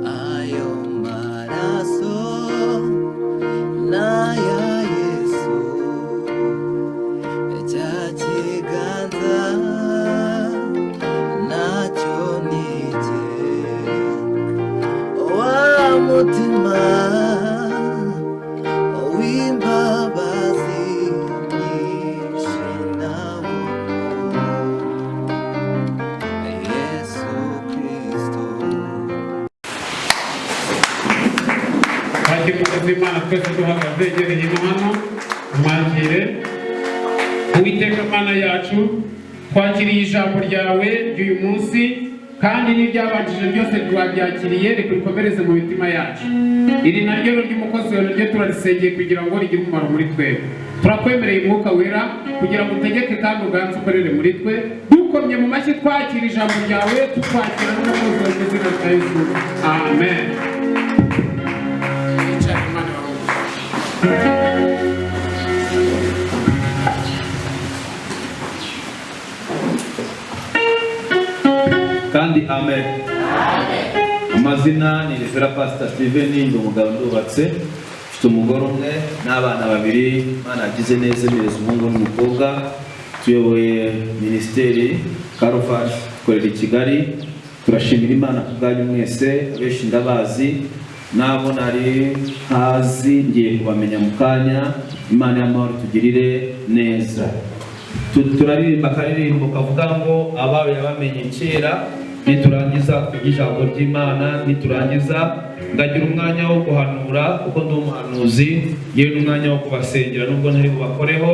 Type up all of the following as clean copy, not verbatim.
Ayo maraso n'aya Yesu, cya kiganza nacyo ni icye, wa mutima w'imbabazi nyinshi nawo Yesu Kristo. Twakira umukozi w'Imana twese duhagaze, yegereye hino hano, mwakire. Uwiteka Mana yacu, twakiriye ijambo ryawe ry'uyu munsi kandi n'iryabanjije byose twabyakiriye. Reka rikomereze mu mitima yacu. Iri naryo ry'umukozi wawe naryo turarisengeye kugira ngo rigire umumaro muri twebwe. Turakwemereye Umwuka Wera kugira ngo utegeke kandi uganze, ukorere muri twe. Dukomye mu mashyi, twakira ijambo ryawe, tukwakira n'umukozi wawe mu izina rya Yesu, amen. Yicara, Imana ibahe. Kandi amen. Amazina ni Reverend Pastor Steven, ndi umugabo, ndubatse, mfite umugore umwe n'abana babiri. Imana yagize neza imereza umuhungu n'umukobwa. Tuyoboye minisiteri Karuvali, dukorera i Kigali. Turashimira Imana ku bwanyu mwese. Abenshi ndabazi, n'abo nari ntazi ngiye kubamenya mu kanya. Imana y'amahoro tugirire neza. Turaririmba akaririmbo kavuga ngo "Abawe yabamenye kera". Niturangiza twige ijambo ry'Imana, niturangiza ndagira umwanya wo guhanura kuko ndi umuhanuzi, yewe n'umwanya wo kubasengera nubwo ntari bubakoreho,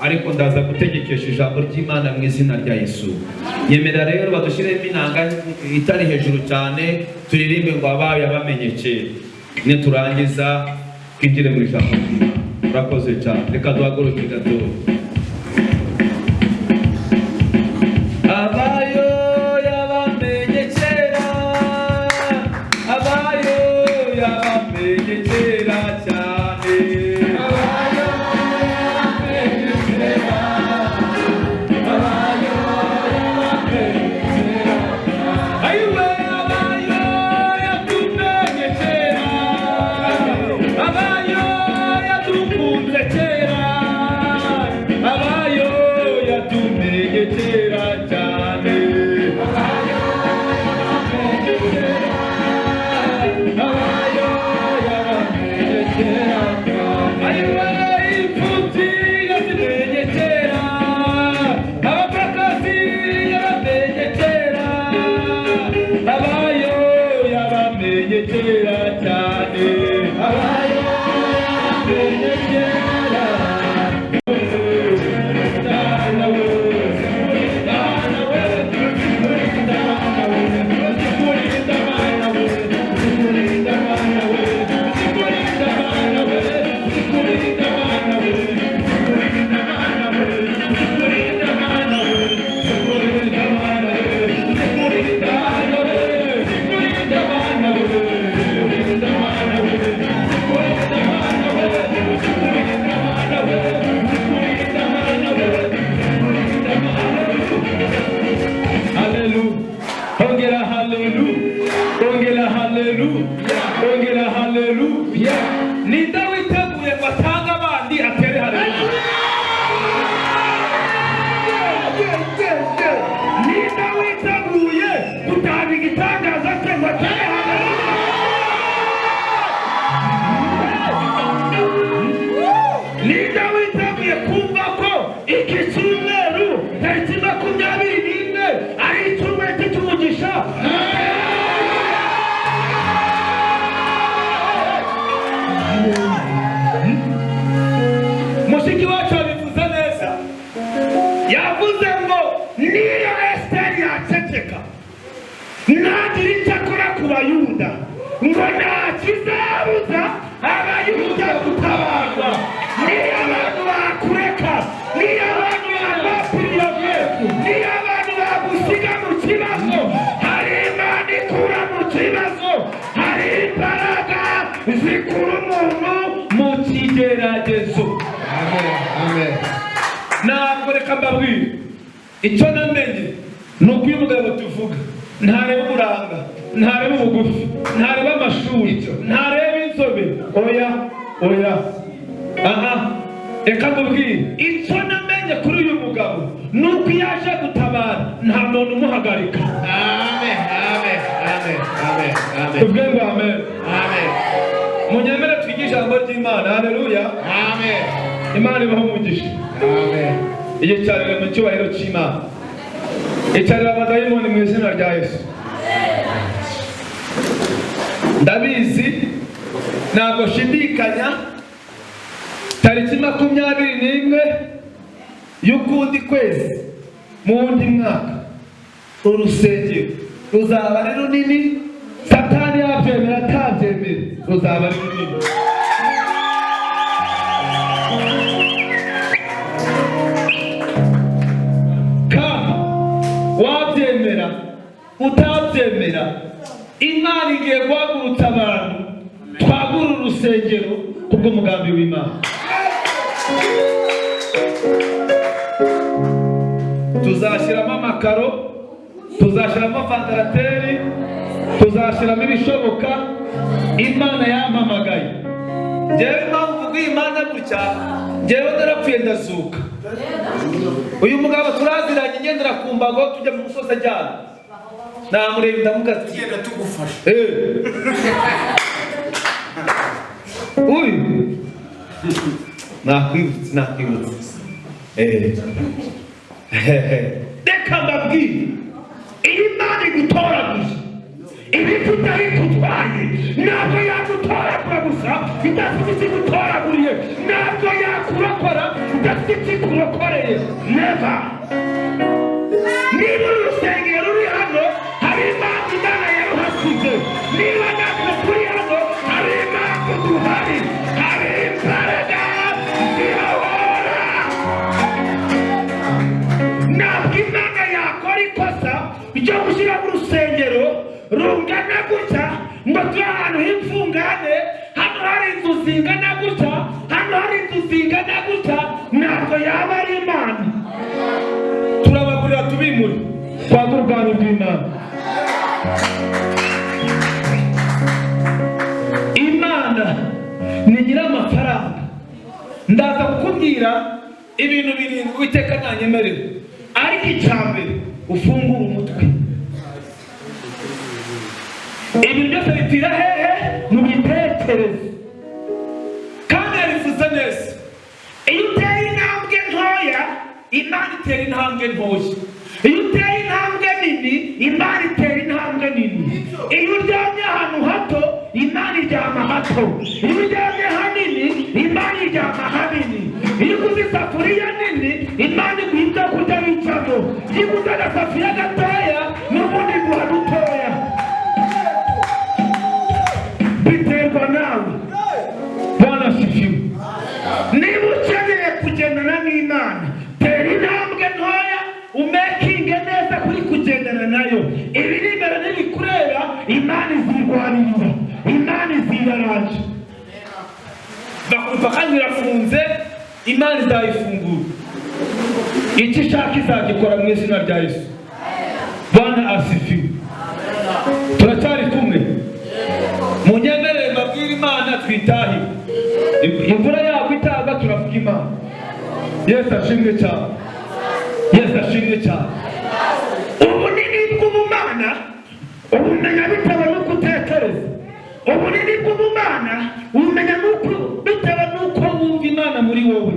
ariko ndaza gutegekesha ijambo ry'Imana mu izina rya Yesu. Nyemera rero badushyiremo inanga itari hejuru cyane, turirimbe ngo "Abawe yabamenye kera". Niturangiza twinjire mu ijambo ry'Imana. Urakoze cyane. Reka duhaguruke gatoya. Abayo yabamenye kera, abayo yabamenye kera cyane, abayo yabamenye kera, abayo yabamenye kera. Ayiwe, abayo yatumenye kera, abayo yadukunze kera, abayo yatumenye kera cyane, abayo yabamenye kera, abayo yabamenye kera cyane. Ayiwe, imfubyi yazimenye kera, abapfakazi yabamenye kera, abayo yabamenye kera cyane, abayo yabamenye kera. Dana we, Dana we, Dana we, Dana we, Dana we, Dana we, Dana we, Dana we, Dana we, Dana we, Dana we, Dana we, Dana we, Dana we, Dana we. Haleluya. Ongera haleluya. Ongera haleluya. Ongera haleluya. Ninde witeguye ngo atange abandi atere haleluya? Ninde witeguye gutanga igitangaza cye ngo atere haleluya? Ninde witeguye kumva ko iki cyumweru tariki 21 ari icyumweru cy'umugisha? Mushiki wacu yabivuze neza, yavuze ngo niyo Esiteri yaceceka ntagire icyo akora ku Bayuda, ngo nta kizabuza Abayuda gutabarwa. Niyo abantu bakureka, niyo abantu bakwapiriye, niyo abantu bagusiga mu kibazo, hari Imana ikura mu kibazo, hari imbaraga zikura umuntu mu kigeragezo. Amen. Ntabwo, reka mbabwire, icyo namenye ni uko uyu mugabo tuvuga ntareba uburanga, ntareba ubugufi, ntareba. isura, ntareba inzobe. Oya, oya, aha, reka nkubwire icyo namenye kuri uyu mugabo ni uko iyo aje gutabara nta muntu umuhagarika. Amen, amen, amen, amen, amen. Tuvuge ngo amen. Amen. Munyemere twige ijambo ry'Imana. Haleluya. Amen. Imana ibaho umugisha. Amen. Iyicarire mu cyubahiro cy'Imana, icarira abadayimoni mu izina rya Yesu. Ndabizi, ntabwo nshidikanya, tariki 21 y'ukundi kwezi mu wundi mwaka urusengero ruzaba ari runini. Satani yabyemera atabyemera, ruzaba ari runini. Kandi wabyemera utabyemera, Imana igiye guhagurutsa abantu twagura urusengero kubw'umugambi w'Imana. Tuzashyiramo amakaro, tuzashyiramo vandarateri, tuzashyiramo ibishoboka. Imana yampamagaye njyewe. Impamvu mvuga iyi Mana gutya, njyewe narapfuye ndazuka. Uyu mugabo turaziranye, ngendera ku mbago tujya mu musozi ajyana, namureba ndamuga ati Tugenda tugufasha. Uyu nakwibutse, nakwibutse. Reka mbabwire, iyo Imana igutoraguye iba ifite aho igutwaye. Ntabwo yagutoragura gusa idafite icyo igutoraguriye, ntabwo yakurokora idafite icyo ikurokoreye. Never. Niba uru rusengero ruri hano, hari impamvu Imana yaruhasize. Niba natwe turi hano, hari impamvu duhari, hari imbaraga ziyobora. Ntabwo Imana yakora ikosa ryo gushyiraho urusengero rungana gutya ngo tube ahantu h'imfungane. Hano hari inzu zingana gutya, hano hari inzu zingana gutya, ntabwo yaba ari Imana. Turabagurira tubimure, twagure ubwami bw'Imana. Imana ni nyir'amafaranga. Ndaza kukubwira ibintu birindwi Uwiteka ntanyemerera, ariko icya mbere ufungure umutwe. Ibintu byose bipfira hehe? Mu bitekerezo. Kandi yabivuze neza, Iyo uteye intambwe ntoya, Imana itera intambwe ntoya. Iyo uteye intambwe nini, Imana itera intambwe nini. Iyo uryamye ahantu hato, Imana iryama hato. Iyo uryamye hanini, Imana iryama hanini. Iyo uguze isafuriya nini, Imana iguha ibyo kurya bicamo. Iyo uguze agasafuriya gatoya, n'ubundi iguha dutoya. Biterwa nawe. Bwana asifiwe. Niba ukeneye kugendana n'Imana, tera intambwe ntoya, umekinge neza kuri kugendana nayo. Ibiri imbere ntibikureba, Imana izirwanirira, Imana iziyaranje. Bakumva kandi irafunze, Imana izayifungura. Icyo ishaka izagikora mu izina rya Yesu. Bwana asifiwe. Turacyari kumwe? Munyemerere mbabwire Imana, twitahire. Imvura yagwa itagwa, turavuga Imana. Yesu ashimwe cyane, Yesu ashimwe cyane. Ubunini bw'ubumana ubumenya bitewe n'uko utekereza. Ubunini bw'ubumana ubumenya bitewe n'uko wumva Imana muri wowe.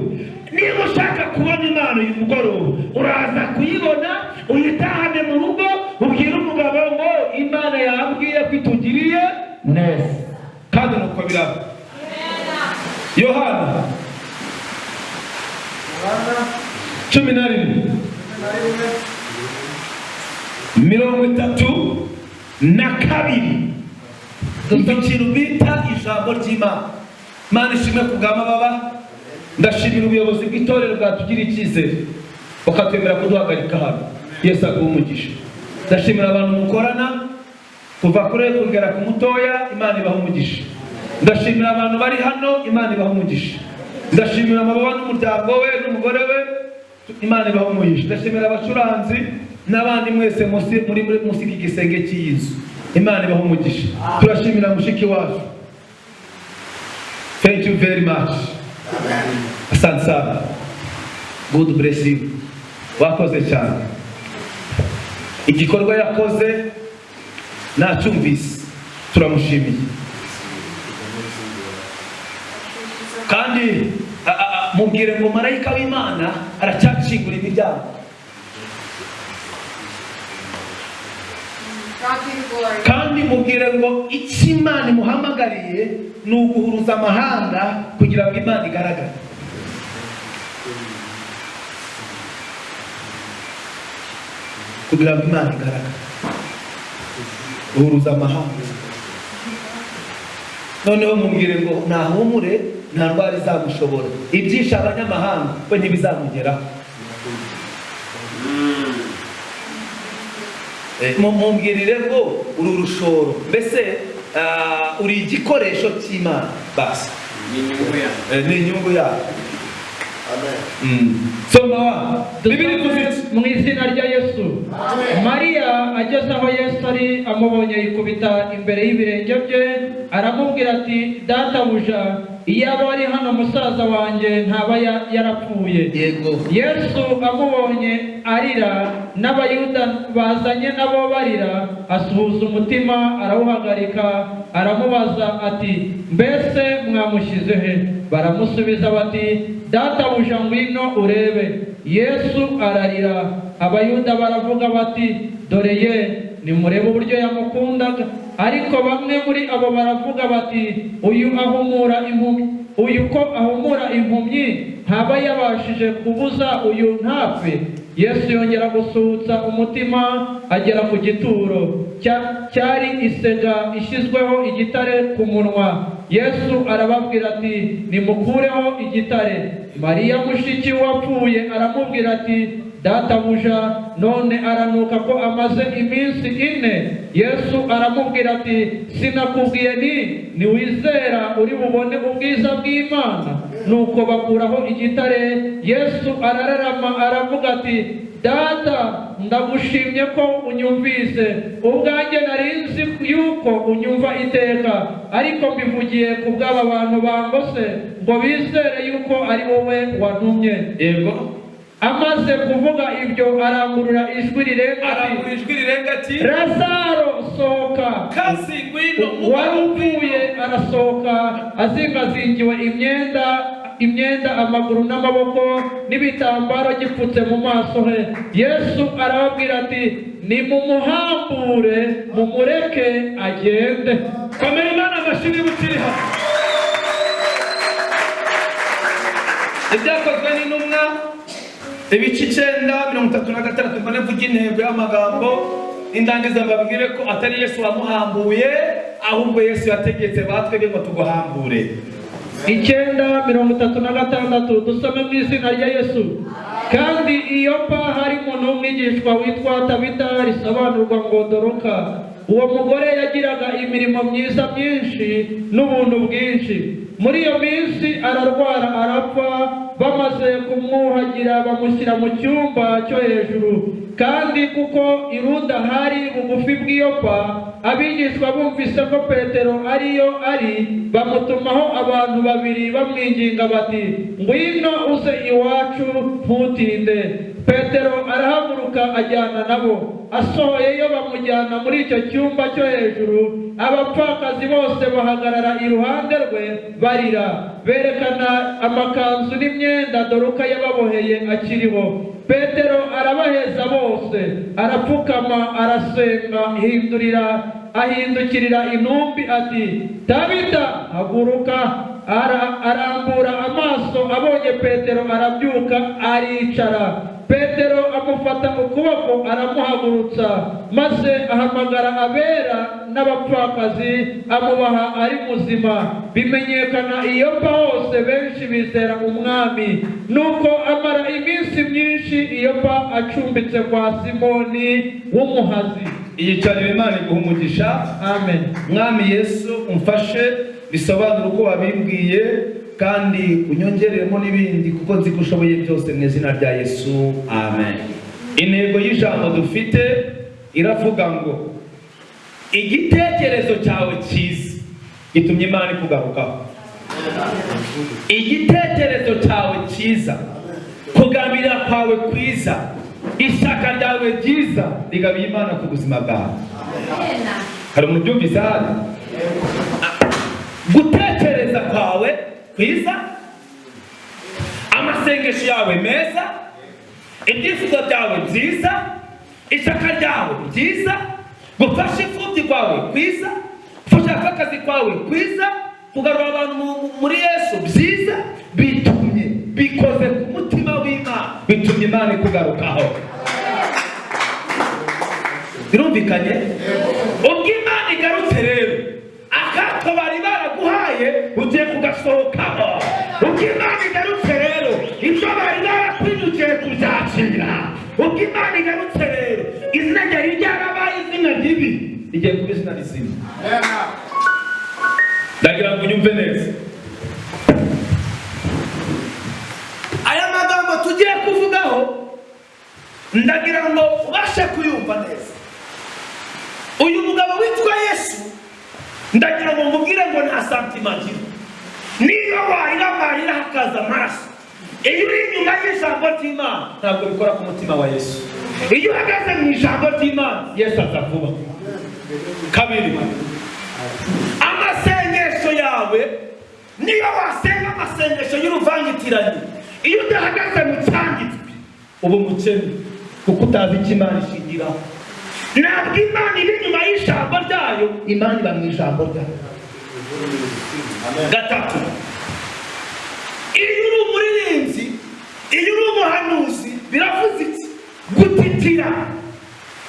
Niba ushaka kubona Imana uyu mugoroba, uraza kuyibona, uyitahane mu rugo, ubwire umugabo ngo Imana yambwiye ko itugiriye neza, kandi nuko biraba. Yohana 11 32. Umva ikintu bita ijambo ry'Imana. Imana ishimwe ku bw'amababa. Ndashimira ubuyobozi bw'itorero bwatugiriye icyizere bakatwemera kuduhagarika hano. Yesu aguhe umugisha. Ndashimira abantu mukorana kuva kuri kugera ku mutoya, Imana ibaha umugisha. Ndashimira abantu bari hano, Imana ibaha umugisha. Ndashimira amababa n'umuryango we n'umugore we, Imana ibaha umugisha. Ndashimira abacuranzi n'abandi mwese muri munsi y'igisenge cy'iyi nzu. Imana ibaha umugisha. Turashimira mushiki wacu. Thank you very much. Asante sana. God bless you. Wakoze cyane. Igikorwa yakoze nacyumvise, turamushimiye. Kandi mubwire ngo marayika w'Imana aracyakingura imiryango. Kandi mubwire ngo icyo Imana imuhamagariye ni uguhuruza amahanga kugira ngo Imana igaragare. Kugira ngo Imana igaragare, guhuruza amahanga. Noneho mubwire ngo nahumure, nta ndwara izamushobora, ibyishe abanyamahanga we ntibizamugeraho. Mumbwirire ngo uru rushoro mbese uri igikoresho cy'Imana, basi ni inyungu yayo. Soma wa Bibiri tufite. Mu izina rya Yesu. Mariya ageze aho Yesu ari, amubonye yikubita imbere y'ibirenge bye, aramubwira ati: "Databuja, iyaba ari hano musaza wanjye ntaba yarapfuye." Yego. Yesu amubonye arira, n'Abayuda bazanye nabo barira, asuhuza umutima arawuhagarika, aramubaza ati: "Mbese mwamushyize he?" Baramusubiza bati: "Databuja, ngwino urebe." Yesu ararira. Abayuda baravuga bati: "Dore ye, nimurebe uburyo yamukundaga." Ariko bamwe muri abo baravuga bati: "Uyu ahumura impumyi, uyu ko ahumura impumyi ntaba yabashije kubuza uyu ntapfe?" Yesu yongera gusuhutsa umutima, agera ku gituro cyari isega ishyizweho igitare ku munwa. Yesu arababwira ati: "Nimukureho igitare." Mariya mushiki wapfuye aramubwira ati: "Databuja, none aranuka ko amaze iminsi 4." Yesu aramubwira ati: "Sinakubwiye ni niwizera uri bubone ubwiza bw'Imana?" Nuko bakuraho igitare. Yesu arararama aravuga ati: "Data, ndagushimye ko unyumvise. Ubwanjye nari nzi yuko unyumva iteka, ariko mbivugiye ku bw'aba bantu bangose, ngo bizere yuko ari wowe wantumye." Yego. Amaze kuvuga ibyo arangurura ijwi rirenga ati: Arangurura ijwi rirenga ati: "Lazaro, sohoka." Kasi ngwino. Wari upfuye arasohoka, azingazingiwe imyenda amaguru n'amaboko n'ibitambaro gipfutse mu maso he. Yesu arababwira ati: "Nimumuhambure, mumureke agende." Komera Imana amashyi niba ukiri hano. Ibyakozwe n'intumwa ibice 9 36, mbone mvuge intego y'amagambo, indangiza mbabwire ko atari Yesu wamuhambuye, ahubwo Yesu yategetse batwebwe ngo tuguhambure. 9:36, dusome mu izina rya Yesu. Kandi i Yopa hari umuntu w'umwigishwa witwa Tabita, risobanurwa ngo Doroka. Uwo mugore yagiraga imirimo myiza myinshi n'ubuntu bwinshi. Muri iyo minsi ararwara arapfa. Bamaze kumwuhagira bamushyira mu cyumba cyo hejuru. Kandi kuko i Luda hari bugufi bw'i Yopa, abigishwa bumvise ko Petero ariyo ari, bamutumaho abantu babiri bamwinginga bati: "Ngwino uze iwacu ntutinde." Petero arahaguruka ajyana nabo. Asohoyeyo bamujyana muri icyo cyumba cyo hejuru. Abapfakazi bose bahagarara iruhande rwe barira, berekana amakanzu n'imyenda Doruka yababoheye akiriho. Petero arabaheza bose, arapfukama arasenga, ahindukirira intumbi ati: "Tabita, haguruka." Arambura amaso abonye Petero arabyuka aricara. Petero amufata ukuboko aramuhagurutsa, maze ahamagara abera n'abapfakazi amubaha ari muzima. Bimenyekana i Yopa hose, benshi bizera Umwami. Nuko amara iminsi myinshi i Yopa acumbitse kwa Simoni w'umuhazi. Iyicarira Imana iguha umugisha. Amen. Mwami Yesu, umfashe bisobanura uko wabimbwiye, kandi unyongereremo n'ibindi, kuko nzi ko ushoboye byose, mu izina rya Yesu, amen. Intego y'ijambo dufite iravuga ngo Igitekerezo cyawe cyiza gitumye Imana ikugarukaho. Igitekerezo cyawe cyiza, kugambirira kwawe kwiza, ishyaka ryawe ryiza rigabiye Imana ku buzima bwawe. Hari umuntu ubyumvise hano? Gutekereza kwawe kwiza, amasengesho yawe meza, ibyifuzo byawe byiza, ishyaka ryawe ryiza, gufasha imfubyi kwawe kwiza, gushaka akazi kwawe kwiza, kugarura abantu muri Yesu byiza, bitumye bikoze ku mutima w'Imana, bitumye Imana ikugarukaho. Birumvikanye? Ubwo Imana igarutse rero, akato bari baraguhaye ugiye kugasohokamo. Ubwo Imana igarutse rero, ibyo bari barakwinyukiye kubyakira. Ubwo Imana igarutse rero, izina ryari ryarabaye izina ribi rigiye kuba izina rizima. Ndagira ngo unyumve neza. Aya magambo tugiye kuvugaho, ndagira ngo ubashe kuyumva neza. Uyu mugabo witwa Yesu, ndagira ngo mubwire ngo nta sentiment agira. Niyo warira amarira hakaza amaraso, iyo uri inyuma y'ijambo ry'Imana ntabwo bikora ku mutima wa Yesu. Iyo uhagaze mu ijambo ry'Imana, Yesu aza vuba. Kabiri, amasengesho yawe, niyo wasenga amasengesho y'uruvangitiranye, iyo udahagaze mu cyanditswe uba umukene, kuko utazi icyo Imana ishingiraho. Ntabwo Imana iri inyuma y'ijambo ryayo, Imana iba mu ijambo ryayo. Gatatu, iyo uri umuririmbyi, iyo uri umuhanuzi, biravuze iki? Gutitira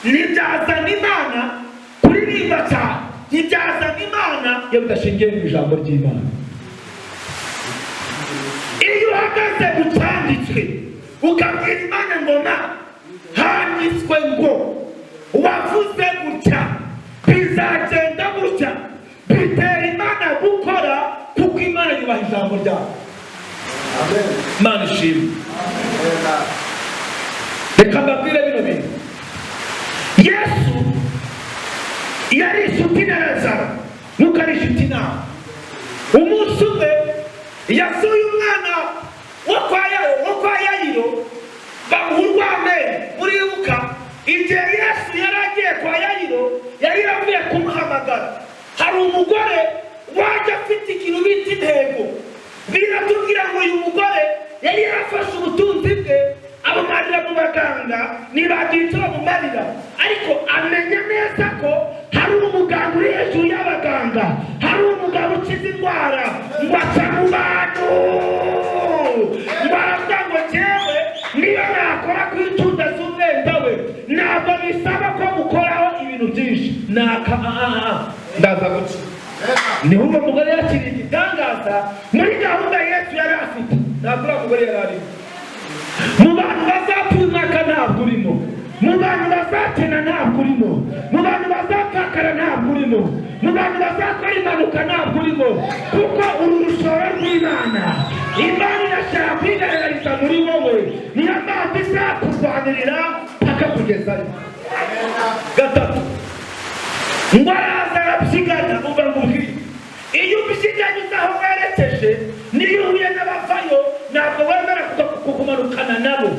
ntibyazana Imana, kuririmba cyane ntibyazana Imana iyo bidashingiye mu ijambo ry'Imana. Iyo uhagaze mu cyanditswe ukabwira Imana ngo na handitswe ngo wavuze gutya, bizagenda gutya, bitera Imana gukora, kuko Imana yubaha ijambo ryayo. Imana ishimwe. Reka mbabwire bino bintu. Yesu yari inshuti na Lazaro nuko ari inshuti nawe. Umunsi umwe yasuye umwana wo kwa Yayiro, bamuha urw'amenyo. Muribuka igihe Yesu yari agiye kwa Yayiro, yari yaravuye kumuhamagara. Hari umugore waje afite ikintu bita intego. Biratubwira ngo uyu mugore yari yarafashe ubutunzi bwe abumarira mu baganga, ntibagira icyo bamumarira, ariko amenya neza ko hari umuganga uri hejuru y'abaganga, hari umugabo ukiza indwara, ngo aca mu bantu, ngo aravuga ngo njyewe niyo nakora ku icunda z'umwenda we, ntabwo bisaba ko mukoraho ibintu byinshi, naka ndaza guca. Niho uwo mugore yakiriye igitangaza muri gahunda Yesu yari afite. Ntabwo uriya mugore yari arimo mu bantu bazapfa uyu mwaka, ntabwo urimo mu bantu bazakena, ntabwo urimo mu bantu bazapfakara, ntabwo urimo mu bantu bazakora impanuka, ntabwo urimo, kuko uru rushoro rw'Imana. Imana irashaka kwigaragariza muri wowe, niyo mpamvu izakurwanirira paka kugezayo. Gatatu, ngo araza arabyigana. Umva ngubwire, iyo ubyiganye uzi aho werekeje, niyo uhuye n'abavayo ntabwo wemera kukumanukana nabo.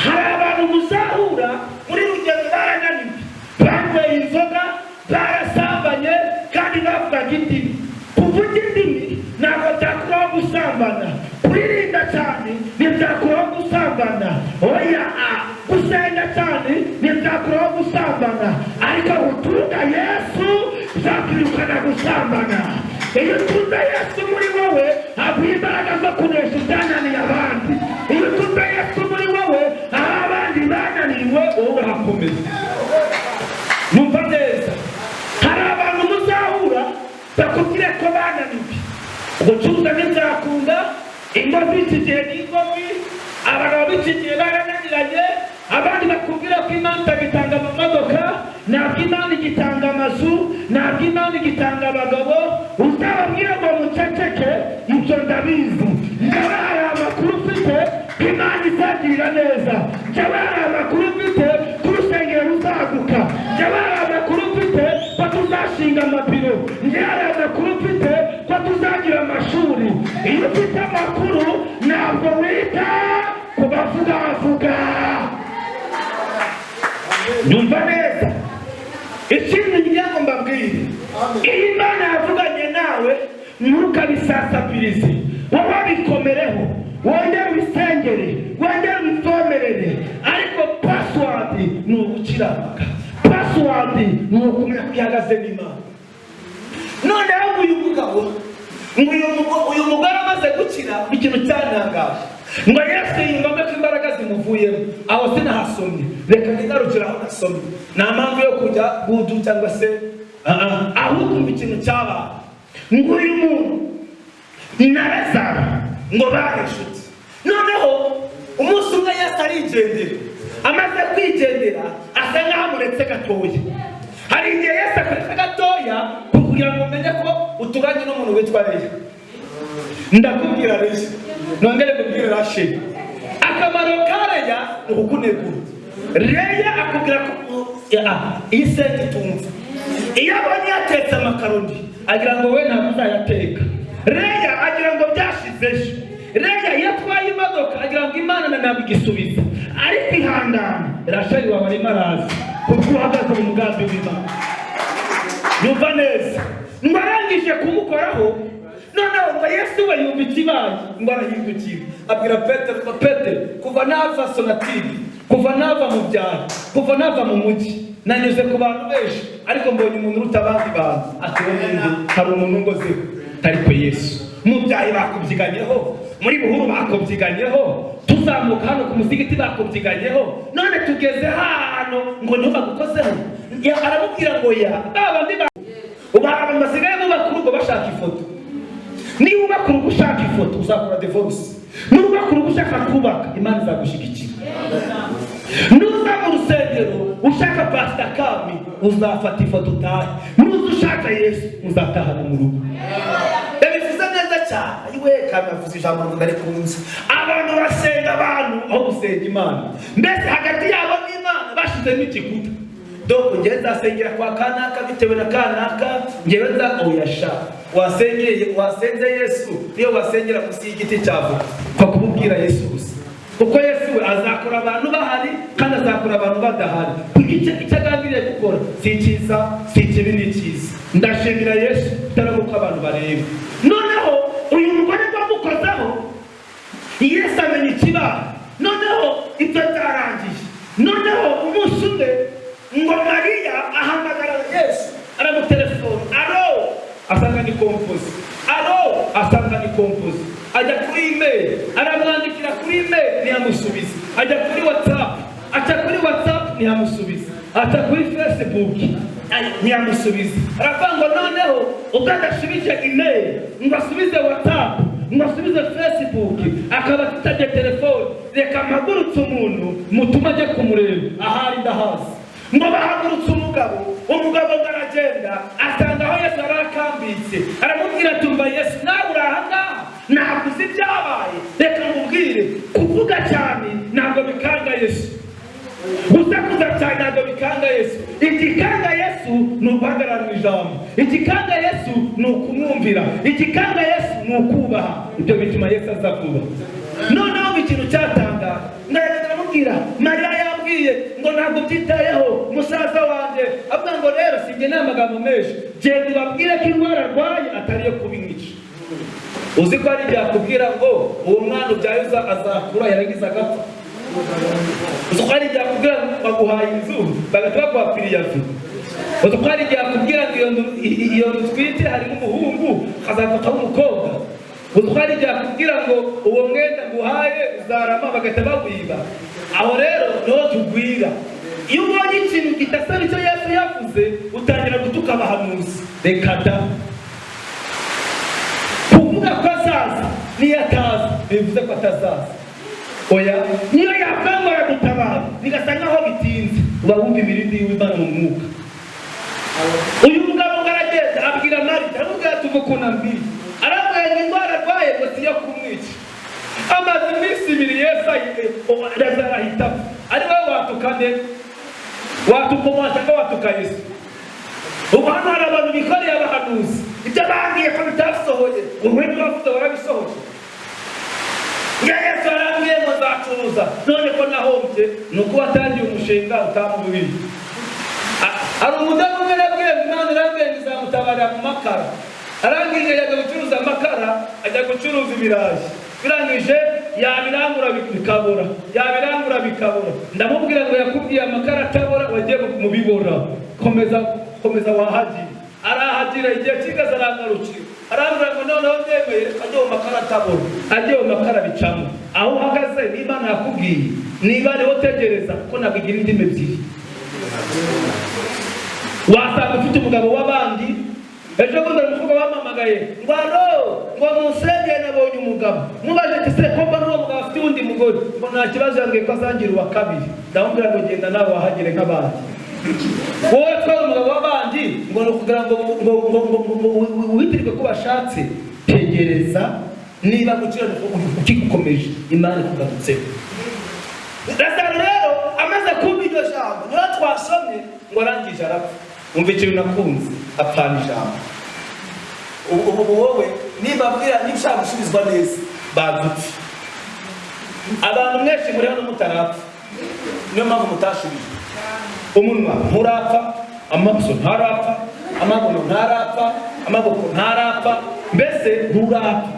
Hari abantu muzahura muri rugendo barananiwe, banyweye inzoga, barasambanye, kandi bavugaga indimi. Kuvuga indimi ntabwo byakuraho gusambana, kuririnda cyane ntibyakuraho gusambana, oya, gusenga cyane ntibyakuraho gusambana, ariko gutunga Yesu byakwirukana gusambana. Iyo utunze Yesu muri wowe, aguha imbaraga zo kunesha ibyananiye abandi. Iyo utunze Yesu muri wowe, aho abandi bananiwe wowe urahakomeza. Numva neza, hari abantu muzahura bakubwire ko bananiwe, gucuruza ntibyakunda, ingo z'iki gihe ni ingo mbi, abagabo b'iki gihe barananiranye. Abandi bakubwira ko Imana itagitanga amamodoka, ntabwo Imana igitanga amazu, ntabwo Imana igitanga abagabo. Uzababwira ngo muceceke, ibyo ndabizi. Njyewe hari amakuru mfite ko Imana izagirira neza, njyewe hari amakuru mfite ko urusengero ruzaguka, njyewe hari amakuru mfite ko tuzashaka. amakuru, ntabwo wita ku bavugavuga. Nyumva neza, ikindi ngira ngo mbabwire: iyo Imana yavuganye nawe, ntukabisasapirize. Wowe bikomereho, wongere ubisengere, wongere ubivomerere, ariko password ni ugukiranuka, password ni ukumenya ko ihagaze n'Imana. Noneho ngo uyu mugabo, ngo uyu mugore amaze gukira, ikintu cyantangaje, ngo Yesu yumvamo ko imbaraga zimuvuyemo. Aho sinahasomye, reka nigarukire aho nasomye. Nta mpamvu yo kujya gudu cyangwa se ahubwo umva ikintu cyabaye. Ngo uyu muntu na Lazaro ngo bari inshuti. Noneho umunsi umwe Yesu arigendera. Amaze kwigendera, asa nkaho amuretse gatoya. Hari igihe Yesu akuretse gatoya kugira ngo umenye ko uturanye n'umuntu witwa Leya. Ndakubwira Leya, nongere kubwira Rasheli, akamaro ka Leya ni ukukunegura. Leya akubwira ko iyi sente itumva. Iyo abonye yatetse amakaroni, agira ngo we ntabwo uzayateka. Leya agira ngo byashizejo. Leya iyo atwaye imodoka, agira ngo Imana ntabwo igisubiza. Ariko ihangane, Rasheli wawe arimo araza kuko uhagaze mu mugambi w'Imana. Yumva neza, ngo arangije kumukoraho, noneho ngo Yesu we yumva ikibaye, ngo arahindukira, abwira Petero ngo: "Petero, kuva nava Sonatube, kuva nava mu byaro, kuva nava mu mujyi, nanyuze ku bantu benshi, ariko mbonye umuntu uruta abandi bantu." Ati: "Uwo ninde?" "Hari umuntu ngozeho." Ariko Yesu, mu byahi bakubyiganyeho, muri buhuru bakubyiganyeho, tuzamuka hano ku musigiti bakubyiganyeho, none tugeze hano ngo niho bagukozeho. Aramubwira ngo ya ba bandi ubu abantu basigaye bubaka urugo bashaka ifoto. Niba ubaka urugo ushaka ifoto, uzakora divorce. Nubaka urugo ushaka kubaka, Imana izagushyigikira. Nuza mu rusengero ushaka Pasita Kami, uzafata ifoto utahe. Nuza ushaka Yesu, uzatahana mu rugo. Yabivuze neza cyane. Ayiwe, Kami avuze ijambo ngo ndarikunze. Abantu basenga abantu aho gusenga Imana. Mbese hagati yabo n'Imana bashyizemo igikuta. Doko njyewe nzasengera kwa kanaka bitewe na kanaka, njyewe nza oya sha. Wasengeye, wasenze Yesu, niyo wasengera munsi y'igiti cy'avoka, kwa kumubwira Yesu gusa, kuko Yesu we azakora abantu bahari kandi azakora abantu badahari, kuko icyo agambiriye gukora si icyiza, si ikibi, ni icyiza. Ndashimira Yesu utari uko abantu bareba. Noneho uyu mugore bamukozeho, Yesu amenya ikibaye. Noneho ibyo byarangiye. Noneho umunsi umwe ngo Mariya ahamagara Yesu, aramutelefona: "Allô?" Asanga ni composé. "Allô?" Asanga ni composé. Ajya kuri email, aramwandikira kuri email, ntiyamusubiza. Ajya kuri WhatsApp, aca kuri WhatsApp, ntiyamusubiza. Aca kuri Facebook, ntiyamusubiza. Aravuga ngo noneho ubwo adasubije email, ngo asubize WhatsApp, ngo asubize Facebook, akaba atitabye telefone, reka mpagurutse umuntu mutuma ajye kumureba ahari ndahazi. Ngo bahagurutse umugabo. Umugabo ngo aragenda, asanga aho Yesu yari akambitse, aramubwira ati: "Umva Yesu, nawe uri aha ngaha, ntabwo uzi ibyabaye. Reka nkubwire, kuvuga cyane ntabwo bikanga Yesu, gusakuza cyane ntabwo bikanga Yesu. Igikanga Yesu ni uguhagarara mu ijambo. Igikanga Yesu ni ukumwumvira. Igikanga Yesu ni ukubaha. Ibyo bituma Yesu aza vuba." Noneho ikintu cyatangaje, ndagenda aramubwira: "Mariya yambwiye ngo ntabwo byitayeho musaza wanjye." Avuga ngo: "Rero sinjye ni amagambo menshi, genda ubabwire ko indwara arwaye atari iyo kubimwica." Uzi ko ari igihe akubwira ngo uwo mwana ubyaye azakura yarangiza agapfa? Uzi ko hari igihe akubwira ngo baguhaye inzu, bagahita baguha préavis? Uzi ko hari igihe akubwira ngo iyo nzu utwite harimo umuhungu, hazavuka umukobwa? Uzi ko hari igihe akubwira ngo uwo mwenda nguhaye uzarama, bagahita bawiba? Aho rero niho tugwira. Iyo ubonye ikintu kidasa n'icyo Yesu yavuze, utangira gutuka abahanuzi. Reka da! Kuvuga ko azaza, niyo ataza bivuze ko atazaza? Oya. Niyo yavuga ngo aragutabara, bigasa nkaho bitinze, uba wumva imirindi y'Imana mu mwuka. Uyu mugabo ngo aragenda, abwira Marita, aramubwira ati: "Uva ukuntu ambwiye." Aramubwira ngo indwara arwaye ngo si iyo kumwica. Amaze iminsi 2 Yesu Lazaro ahita apfa. Ari wowe watuka nde? Watuka umuntu cyangwa watuka Yesu? Ubu hano hari abantu bikoreye abahanuzi, ibyo bambwiye ko bitasohoye. Wowe ntiwavuze, warabisohoje. Nzacuruza none ko nahombye. Ni uko watangiye umushinga utamubwiye. Hari umudamu umwe nabwiye ngo Imana irambwiye ngo izamutabarira mu makara. Arangije ajya gucuruza amakara, ajya gucuruza ibirayi. Birangije yabirangura bikabura, yabirangura bikabura. Ndamubwira ngo yakubwiye amakara atabora, wagiye mu bibora. Komeza, komeza wahagira. Arahagira, igihe kigaze arangarukira, arambwira ngo noneho ndemeye, reka ajye mu makara atabora. Ajye mu makara bicamo. Aho uhagaze, niba nakubwiye, niba ariho tegereza, kuko ntabwo igira indimi ebyiri. Wasanga ufite umugabo w'abandi. Ejo bundi hari umukobwa bampamagaye ngo: "Allo," ngo, "munsengere, nabonye umugabo." Mubaje ati: "Se ko mbona uwo mugabo afite uwundi mugore?" Ngo: "Nta kibazo, yambwiye ko azangira uwa kabiri." Ndamubwira ngo: "Genda nawe wahagere nk'abandi." Wowe twari umugabo w'abandi ngo ni ukugira ngo witirirwe ko bashatse. Tegereza, niba gukiranuka ukigukomeje, Imana ikugarutseho. Lazaro rero amaze kumva iryo jambo, niyo twasomye ngo arangije arapfa. Umva ikintu nakunze: apfana ijambo. Ubu wowe nibabwira, niba ushaka gusubizwa neza, badupfe. Abantu mwese muri hano mutarapfa, niyo mpamvu mutashubije. Umunwa nturapfa, amaso ntarapfa, amaguru ntarapfa, amaboko ntarapfa, mbese nturapfa.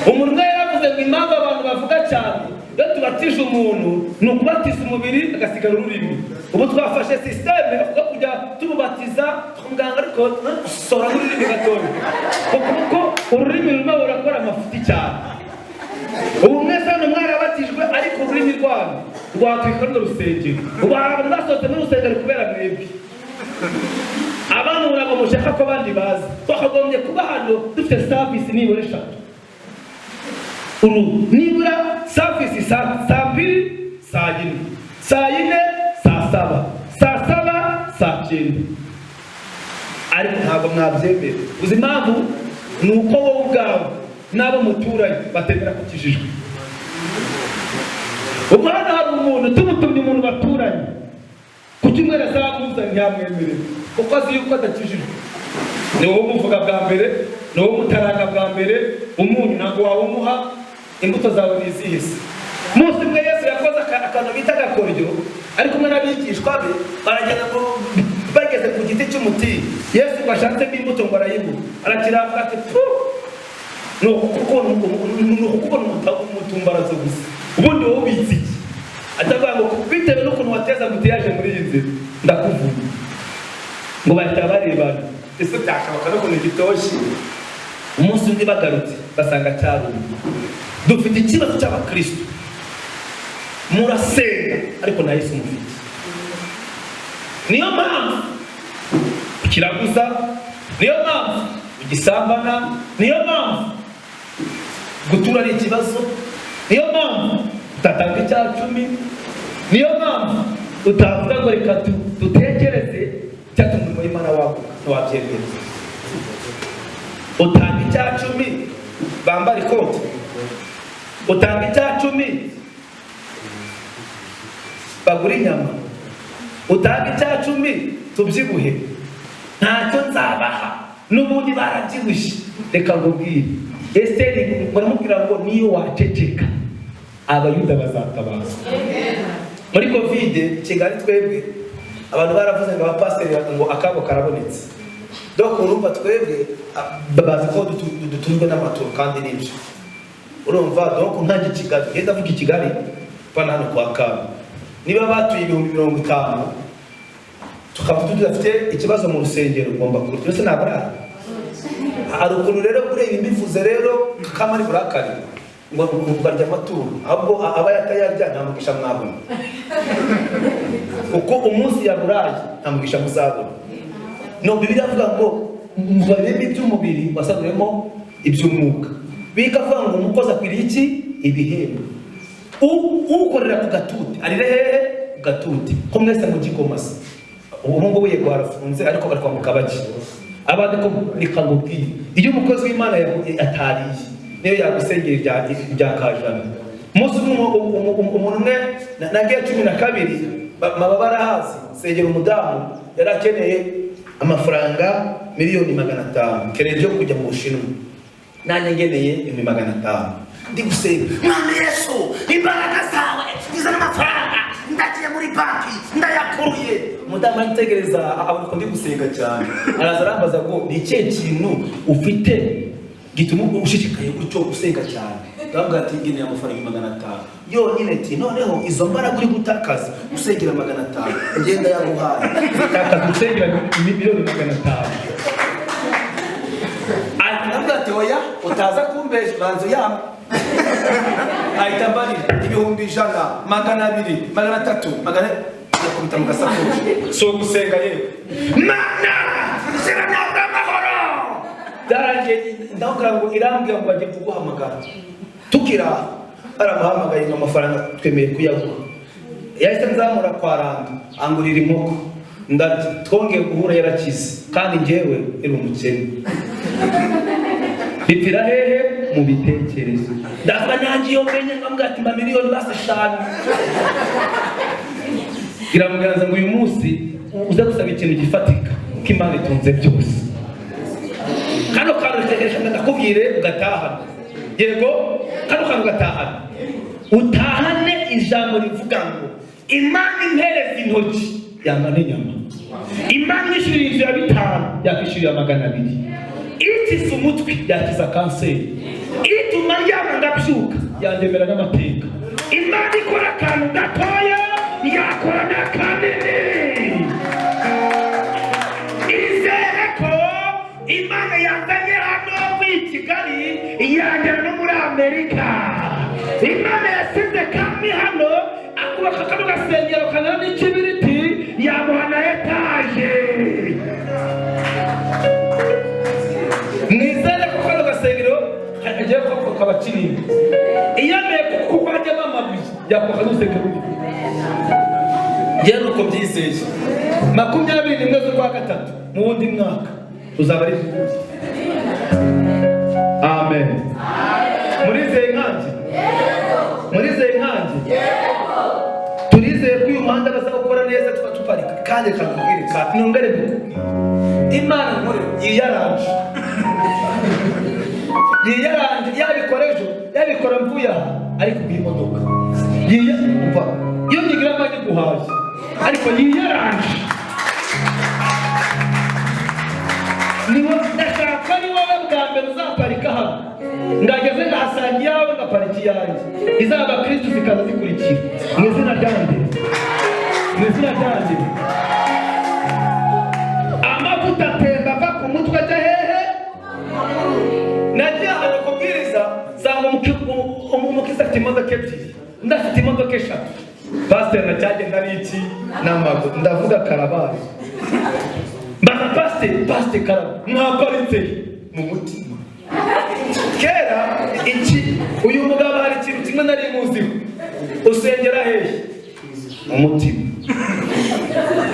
Umuntu umwe yaravuze ngo impamvu abantu bavuga cyane, iyo tubatije umuntu ni ukubatiza umubiri agasigara ururimi. Ubu twafashe système yo kujya tumubatiza muganga, ariko sora n'ururimi gatoya, kuko ururimi rurimo rurakora amafuti cyane. Ubu mwese hano mwarabatijwe, ariko ururimi rwanyu rwatwika runo rusengero. Ubu hari abantu basohotse muri rusengero kubera mwebwe. Abantu ntabwo mushaka ko abandi baza. Twakagombye kuba hano dufite service nibura eshatu. Uru nibura service saa 2, saa 4, saa 4, saa 7, saa 7, saa 9, ariko ntabwo mwabyemera. Uzi impamvu? Ni uko wowe ubwawe n'abo muturanye batemera ko ukijijwe. Ubu hano hari umuntu tumutumye, umuntu baturanye, ku cyumweru azamuza ntiyamwemerera kuko azi yuko adakijijwe. Ni wowe umuvuga bwa mbere, ni wowe umutaranga bwa mbere. Umunyu ntabwo wawumuha. Imbuto zawe ni izihe se? Umunsi umwe Yesu yakoze akantu bita agakoryo ari kumwe n'abigishwa be. Baragenda ngo bageze ku giti cy'umutini, Yesu ngo ashatsemo imbuto, ngo arayibura, arakiravuga ati: "Pu, ni ukukubona umutumbarazo gusa, ubundi wowe ubitse iki?" Atavuga ngo bitewe n'ukuntu wateza embouteillage muri iyi nzira, ndakuvuga. Ngo bahita barebana: "Ese byashoboka n'ukuntu gitoshye?" Umunsi undi bagarutse basanga cyarumye. Dufite ikibazo cy'abakristo: murasenga ariko nta Yesu mufite. Niyo mpamvu ukiraguza, niyo mpamvu ugisambana, niyo mpamvu gutura ari ikibazo, niyo mpamvu utatanga icya cumi, niyo mpamvu utavuga ngo reka dutekereze icyatuma umurimo w'Imana waguka. Ntiwabyemera. Utanga icya cumi bambara ikoti, utanga icya cumi bagura inyama, utanga icya cumi tubyibuhe. Ntacyo nzabaha, n'ubundi barabyibushye. Reka nkubwire, Esiteri baramubwira ngo niyo waceceka, Abayuda bazatabaza. Muri COVID, Kigali, twebwe abantu baravuze ngo abapasiteri ngo akabo karabonetse. Donc urumva twebwe bazi ko dutunzwe n'amaturo, kandi nibyo. Urumva, donc nkanjye i Kigali, ngenda avuga i Kigali pana hano kwa Kami, niba batuye 50,000, tukaba tudafite ikibazo mu rusengero, ugomba kurya byose. Ntabwo ari hari ukuntu rero kureba imbivuze rero kama ari burakari ngo ukarya amaturo, ahubwo aba yatayarya, nta mugisha mwabona, kuko umunsi yaburaye nta mugisha muzabona. No Bibiliya avuga ngo mubaremo iby'umubiri, wasaguremo iby'umwuka. Bikavuga ngo umukozi akwiriye iki? Ibihembo. Ukorera ku gatuti arire hehe? Ku gatuti. Ko mwese mu gikoma se? Ubu ngubu yego harafunze, ariko bari kwambuka bake abandi. Ko reka nkubwire, iyo umukozi w'Imana atariye, niyo yagusengera ibya kajana. Umunsi umwe umuntu umwe nagiye 12, baba barahazi, sengera umudamu yari akeneye amafaranga 500,000,000 crédit yo kujya mu Bushinwa. Nanjye ngeneye 500,000, ndi gusenga: Mwami Yesu, imbaraga zawe zizana amafaranga, ndagiye muri banki ndayakuruye. Umudamu aritegereza, abona ko ndi gusenga cyane, araza arambaza ngo: "Ni ikihe kintu ufite gituma ushishikaye gutyo usenga cyane?" Ndababwira ati: "Ngeneye amafaranga 500 yonyine." Ati: "Noneho izo mbaraga uri gutakaza usengera 500, ngenda yaguhaye." Takaza usengera 500,000,000. Arambwira ati: "Oya, utaza kumbesha, banza uyampe." Ahita ambarira 100,000, 200, 300, magana yakubita mu gasakoshi. Si ugusenga yewe. Mana, zira ntabwo amahoro. Byarangiye ndababwira ngo irambwira ngo bagiye kuguhamagara. Tukira baramuhamagaye ngo amafaranga twemeye kuyaguha. Yahise nzamura kwa rando, angurira inkoko, ndarya. Twongeye guhura yarakize, kandi njyewe yari umukene. Bipfira hehe? Mu bitekerezo. Ndavuga nanjye iyo menye nkambwira ati: "Mpa miliyoni basi 5." Iramuganza ngo uyu munsi uze gusaba ikintu gifatika, kuko Imana itunze byose. Kano kantu reka ndakubwire ugatahana. Yego, kano kantu ugatahana, utahane ijambo rivuga ngo: "Imana impereza intoki yanga n'inyama. Imana inyishyurira inzu ya 5, yakwishyurira 200. Ikiza umutwe, yakiza kanseri. Ituma ndyama ngabyuka, yandemera n'amateka. Imana ikora akantu gatoya, yakora n'akanini." Izere ko Imana yazanye hano mvuye i Kigali, yagera no muri Amerika. Imana yasize kami hano akubaka kano gasengero kangana n'ikibiriti, yamuha na etaje. Mwizere ko kano gasengero kagiye koko kaba kinini. Iyemeye kuko hajyamo amabuye, yakubaka n'urusengero runini. Njyewe nuko mbyizeye. 21 z'ukwa gatatu mu wundi mwaka tuzaba ari duhuye. Amen. Murizeye nkanjye? Murizeye nkanjye? Turizeye ko uyu muhanda bazawukora neza, tuba tuparika. Kandi reka nkubwire, ka nongere mbikubwire, Imana nkore yiyaranje, yiyaranje. Yabikora ejo, yabikora mvuye aha, ariko ubwo imodoka yiya umva iyo nyigira amajye guhaye, Ariko yiyaranje. Niwo ndashaka, ni wowe bwa mbere uzaparika hano, ngageze ngahasanga iyawe, ngaparika iyanjye, izaba Kristo zikaza zikurikira mu izina ryanjye, mu izina ryanjye. Amavuta atemba ava ku mutwe ajya hehe? Nagiye ahantu kubwiriza, nsanga umukristo afite imodoka ebyiri, undi afite imodoka eshatu. Pasiteri nacyagenda n'iki n'amaguru. Ndavuga karabaye. Mbaza pasiteri: "Pasiteri, karaba mwaparitse mu mutima?" Kera iki uyu mugabo hari ikintu kimwe nari muziho: "Usengera hehe?" "Mu mutima."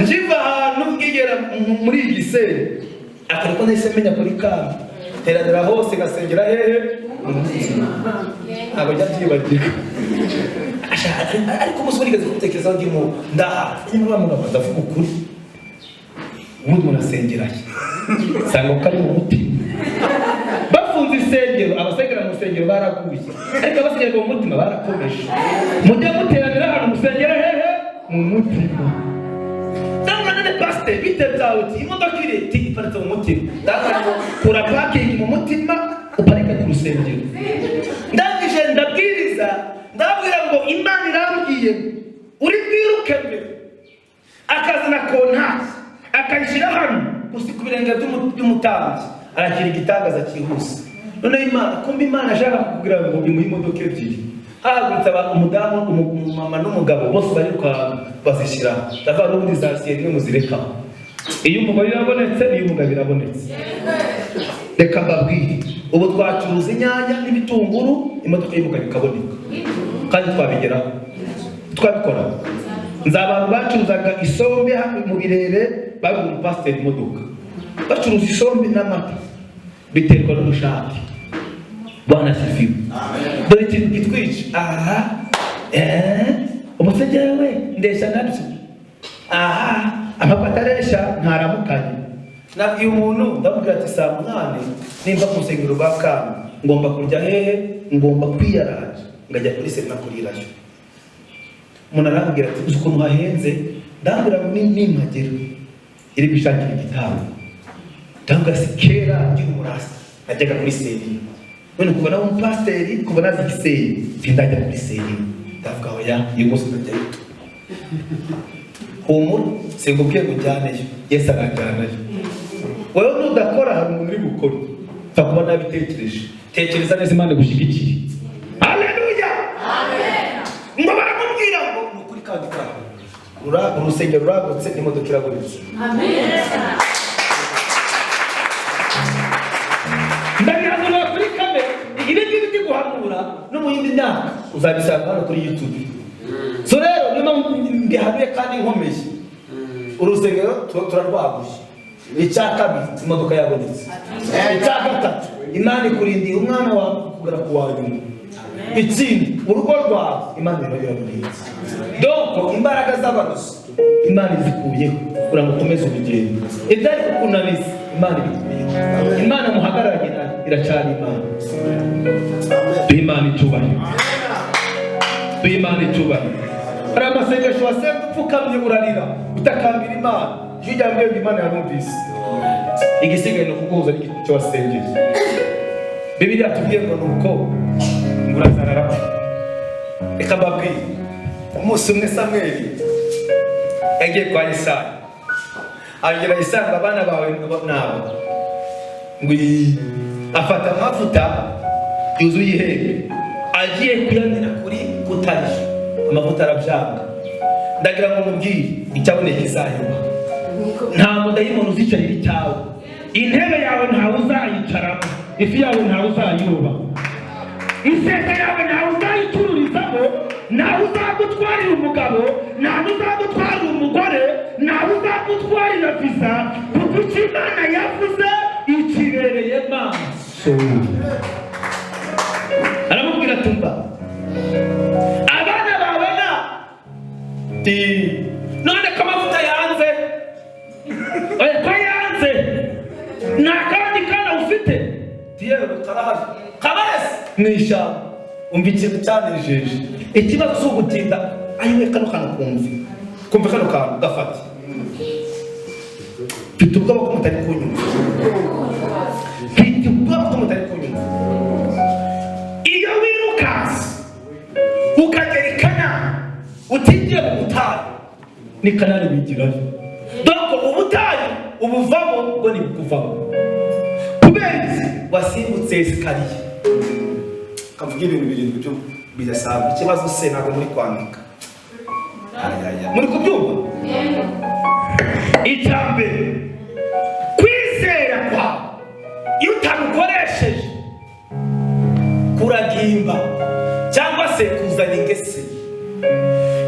Nkiva ahantu ngigera muri iyi gisenyi, akariko nahise menya kuri kami teranira hose gasengera hehe? Mu mutima. Ntabwo njya byibagirwa. Ariko umunsi wigeze kubitekerezaho, ndimo ndaha nyuma mugabo, ndavuga ukuri, ubundi umuntu asengera he? Nsanga ko ari mu mutima. Bafunze insengero, abasengera mu rusengero baraguye, ariko abasengera mu mutima barakomeje. Mujye muteranira ahantu, musengera hehe? Mu mutima. Cyangwa none pasiteri, bite byawe? Uti: "Imodoka iri ti iparitse mu mutima." Ndavuga ngo kura parking mu mutima, uparike ku rusengero. Ndangije ndabwiriza, ndababwira ngo Imana irambwiye uri bwiruke mbere, akazana kontaki akayishyira hano gusa ku birenge by'umutambyi, arakira igitangaza cyihuse. Noneho Imana, kumva Imana ashaka kukubwira ngo imuhe imodoka ebyiri. Hahagurutse umudamu, umumama n'umugabo, bose barirukanka bazishyira. Ndavuga n'ubundi zasiye rimwe, muzirekaho. Iyo umugore irabonetse n'iyo umugabo irabonetse. Reka mbabwire, ubu twacuruza inyanya n'ibitunguru, imodoka y'umugabo ikaboneka, kandi twabigeraho, twabikora. Nzi abantu bacuruzaga isombe hano mu Birere, bagura umupasiteri imodoka, bacuruza isombe n'amata. Biterwa n'ubushake. Bwana sifiwe. Dore ikintu kitwica aha: "Umusegere we ndeshya nabyo aha, amapata areshya, ntaramukanye." Nabwiye umuntu, ndamubwira ati: "Saa 8 nimba ku rusengero rwa Kami." Ngomba kurya hehe? Ngomba kwiyaraja ngajya kuri Serena kurirayo. Umuntu arambwira ati: "Uzi ukuntu hahenze?" Ndambwira ngo nimpagera iri gushakira igitabo. Ndambwira si kera ngira umurasi najyaga kuri Serena, none kuva nawe umupasiteri, kuva nazi igisenyi, sindajya kuri Serena. Ndavuga: "Oya, uyu munsi ndajyayo." Humura, sinkubwiye ngo ujyaneyo, Yesu aranjyanayo. Wowe nudakora, hari umuntu uri gukora. Pfa kuba nabitekereje. Tekereza neza, Imana igushyigikire. Haleluya! Ngo baramubwira ngo ni ukuri, kandi kawe urusengero ruragutse, imodoka irabonetse. Ndabihanura kuri kamera. Ibi ngibi ndi guhanura, no mu yindi myaka uzabisanga hano kuri YouTube. So rero niyo mpamvu mbihanuye kandi nkomeye. Urusengero turarwaguye. Icya kabiri, imodoka yabonetse. Icya gatatu, Imana ikurindiye umwana wawe kugera ku wa nyuma. Ikindi, urugo rwawe Imana irarurinze. Donc imbaraga z'abarozi Imana izikuyeho kugira ngo ukomeze urugendo. Ibyari kukunaniza, Imana ibikuyeho. Imana muhagararanye nayo iracyari Imana. Duhe Imana icyubahiro, duhe Imana icyubahiro. Hari amasengesho wasenga upfukamye, urarira, utakambira Imana, iyo ujya ngo Imana yarumvise. Igisigaye ni ukuguhuza n'icyo wasengeye. Bibiliya tubwiye ngo ni uko ngo urazara arapfa. Reka mbabwire, umunsi umwe Samweli yagiye kwa Yesayi. Abwira Yesayi ngo: "Abana bawe nabo." Ngo afata amavuta yuzuye ihembe, agiye kuyamena kuri kutariyo, amavuta arabyanga. Ndagira ngo mubwire, icyaboneka izayoba. Nta mudayimoni uzicarira icyawe. Intebe yawe ntawe uzayicaramo, ifi yawe ntawe uzayiroba, iseta yawe ntawe uzayicururizamo, ntawe uzagutwarira umugabo, ntawe uzagutwarira umugore, ntawe uzagutwarira visa, kuko icyo Imana yavuze ikibereye maso. Aramubwira ati: "Umva, abana bawe na ti none ko amavuta yanze?" Oya, ko yanze, nta kandi kana ufite? Yewe, karahari, kabarese mu ishyamba. Umva ikintu cyanejeje: ikibazo si ugutinda. Ayiwe, kano kantu kumve, kumve kano kantu gafate. Mfite ubwoba ko mutari kunyumva, mfite ubwoba ko mutari kunyumva. Iyo wirukanse ukagera i Kanani utinjiye mu butayu, ni Kanani wigirayo. Donc ubutayu ubuvamo bwo ntibukuvamo. Kubera iki? Wasimbutse escalier. Kavuga ibintu birindwi byo bidasanzwe. Ikibazo se ntabwo muri kwandika? Ayaya. Muri kubyumva? Icya mbere, kwizera kwawe iyo utagukoresheje kuragimba cyangwa se kuzana ingese.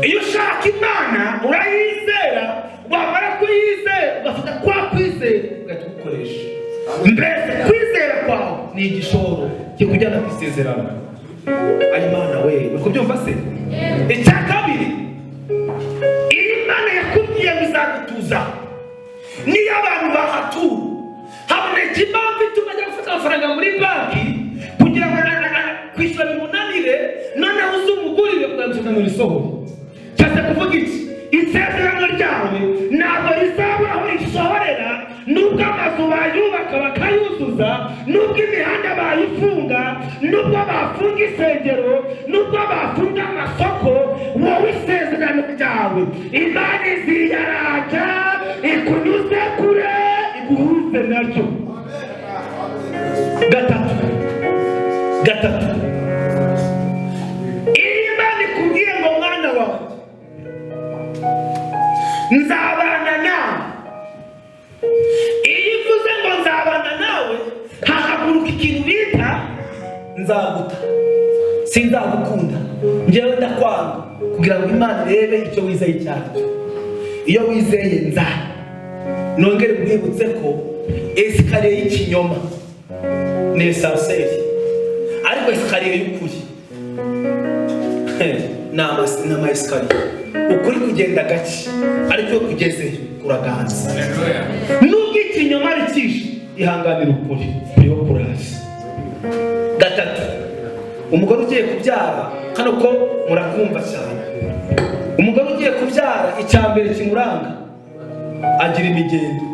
Iyo ushaka Imana urayizera, wamara kuyizera ugafata kwa kwizera ugahita ugukoresha. Mbese kwizera kwawe ni igishoro kikujyana ku isezerano. Ayo Imana we, uri kubyumva se? Icya kabiri, iyo Imana yakubwiye ngo izagutuza, niyo abantu bahatura haboneka impamvu ituma ajya gufata amafaranga muri banki kugira ngo kwishyura bimunanire, noneho uzumugurire kugira ngo isezerano risohore. Nshatse kuvuga iki? Isezerano ryawe ntabwo rizabura aho risohorera, nubwo amazu bayubaka bakayuzuza, nubwo imihanda bayifunga, nubwo bafunga insengero, nubwo bafunga amasoko, wowe isezerano ryawe Imana iziyaraja ikunyuze kure, iguhuze naryo. Gatatu, gatatu, iyo Imana ikubwiye ngo: "Mwana wawe, nzabana nawe," iyo ivuze ngo "nzabana nawe", hahaguruka ikintu bita "nzaguta", "sinzagukunda", "njyewe ndakwanga", kugira ngo Imana irebe icyo wizeye icyo ari cyo. Iyo wizeye "nza", nongere mwibutse ko escalier y'ikinyoma ni ascenseur, ariko escalier y'ukuri ni ama escalier. Ukuri kugenda gake, ariko iyo kugezeyo kuraganza. Nubwo ikinyoma ari cyinshi, ihanganira ukuri kuriho kuraza. Gatanu. Gatatu, umugore ugiye kubyara, hano ko murakumva cyane, umugore ugiye kubyara, icya mbere kimuranga agira imigendo.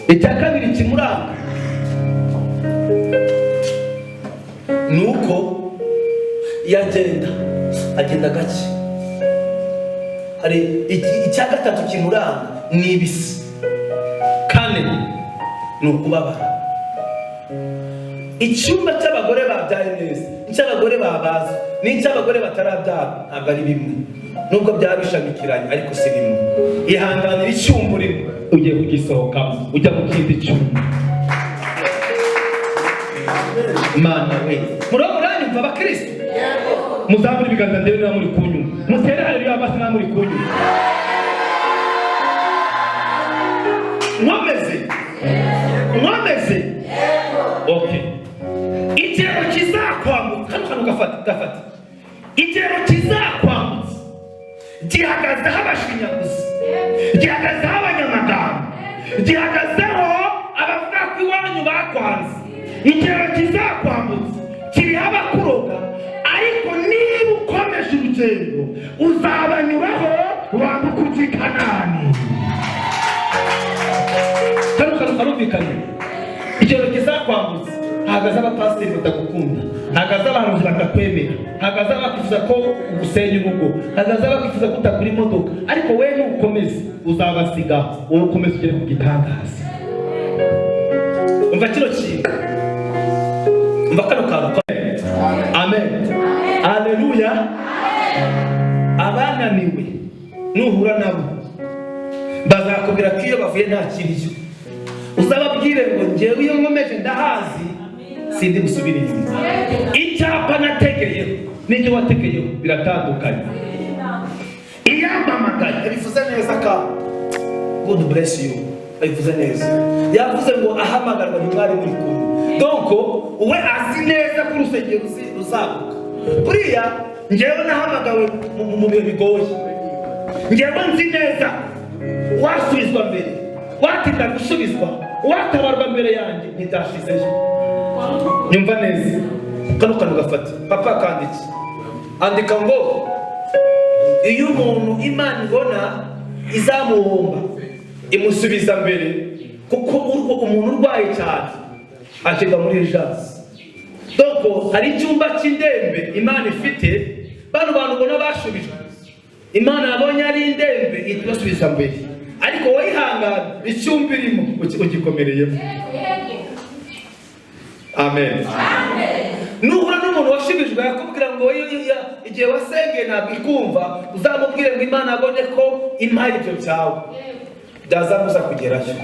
Icya kabiri kimuranga ni uko iyo agenda, agenda gake. Hari icya gatatu kimuranga ni ibisi. Kane ni ukubabara. Icyumba cy'abagore babyaye neza, icy'abagore babaze n'icy'abagore batarabyara ntabwo ari bimwe, nubwo byaba bishamikiranye, ariko si bimwe. Ihanganira icyumba urimo, ugiye kugisohokamo ujya mu kindi cyumba. Mana we, muriho muranyumva abakristo? Muzamure ibiganza ndebe niba muri kunyumva. Mutere haleluya basi niba muri kunyumva. Nkomeze, nkomeze. Okay, ikiraro kizakwambutsa, kano kantu gafata, gafata. Ikiraro kizakwambutsa gihagazeho abashinyaguzi, gihagazeho abanyamagambo, gihagazeho abavuga ko iwanyu bakwanze. Ikiraro kizakwambutsa kiriho abakuroga, ariko niba ukomeje urugendo uzabanyuraho wambuka ujya i Kanani. Kano kantu karumvikanye. Ikiraro kizakwambutsa hahagaze abapasiteri batagukunda, hahagaze abahanuzi batakwemera, hahagaze abakwifuza ko ugusenya urugo, hahagaze abakwifuza ko utagura imodoka, ariko we nukomeza uzabasiga, wowe ukomeze ugere ku gitangaza. Umva kino kintu, umva kano kantu. Amen, aleluya. Abananiwe nuhura nabo bazakubwira ko iyo bavuye nta kiriyo. Uzababwire ngo njyewe iyo nkomeje ndahazi, sindi gusubira inyuma. Icyapa nategeyeho n'icyo wategeyeho biratandukanye. Iyampamagaye bivuze neza ka God bless you, abivuze neza. Yavuze ngo ahamagarwa ntimwari muri kumwe, donc we azi neza ko urusengero ruzaguka. Buriya njyewe nahamagawe mu bihe bigoye. Njyewe nzi neza wasubizwa mbere, watinda gusubizwa, watabarwa mbere yanjye ntibyashizeyo. Nyumva neza kano kantu gafata. Papa kandiki, andika ngo iyo umuntu Imana ibona izamuhomba imusubiza mbere, kuko umuntu urwaye cyane ashyirwa muri urgence. Donc hari icyumba cy'indembe Imana ifite. Bano bantu ubona bashubijwe, Imana yabonye ari indembe ihita ibasubiza mbere, ariko wowe ihangane, icyumba irimo ugikomereyemo. Amen. Nuhura n'umuntu washubijwe yakubwira ngo igihe wasengeye ntabwo ikumva, uzamubwire ngo Imana abone ko impaye ibyo byawe byazamuza kugerayo.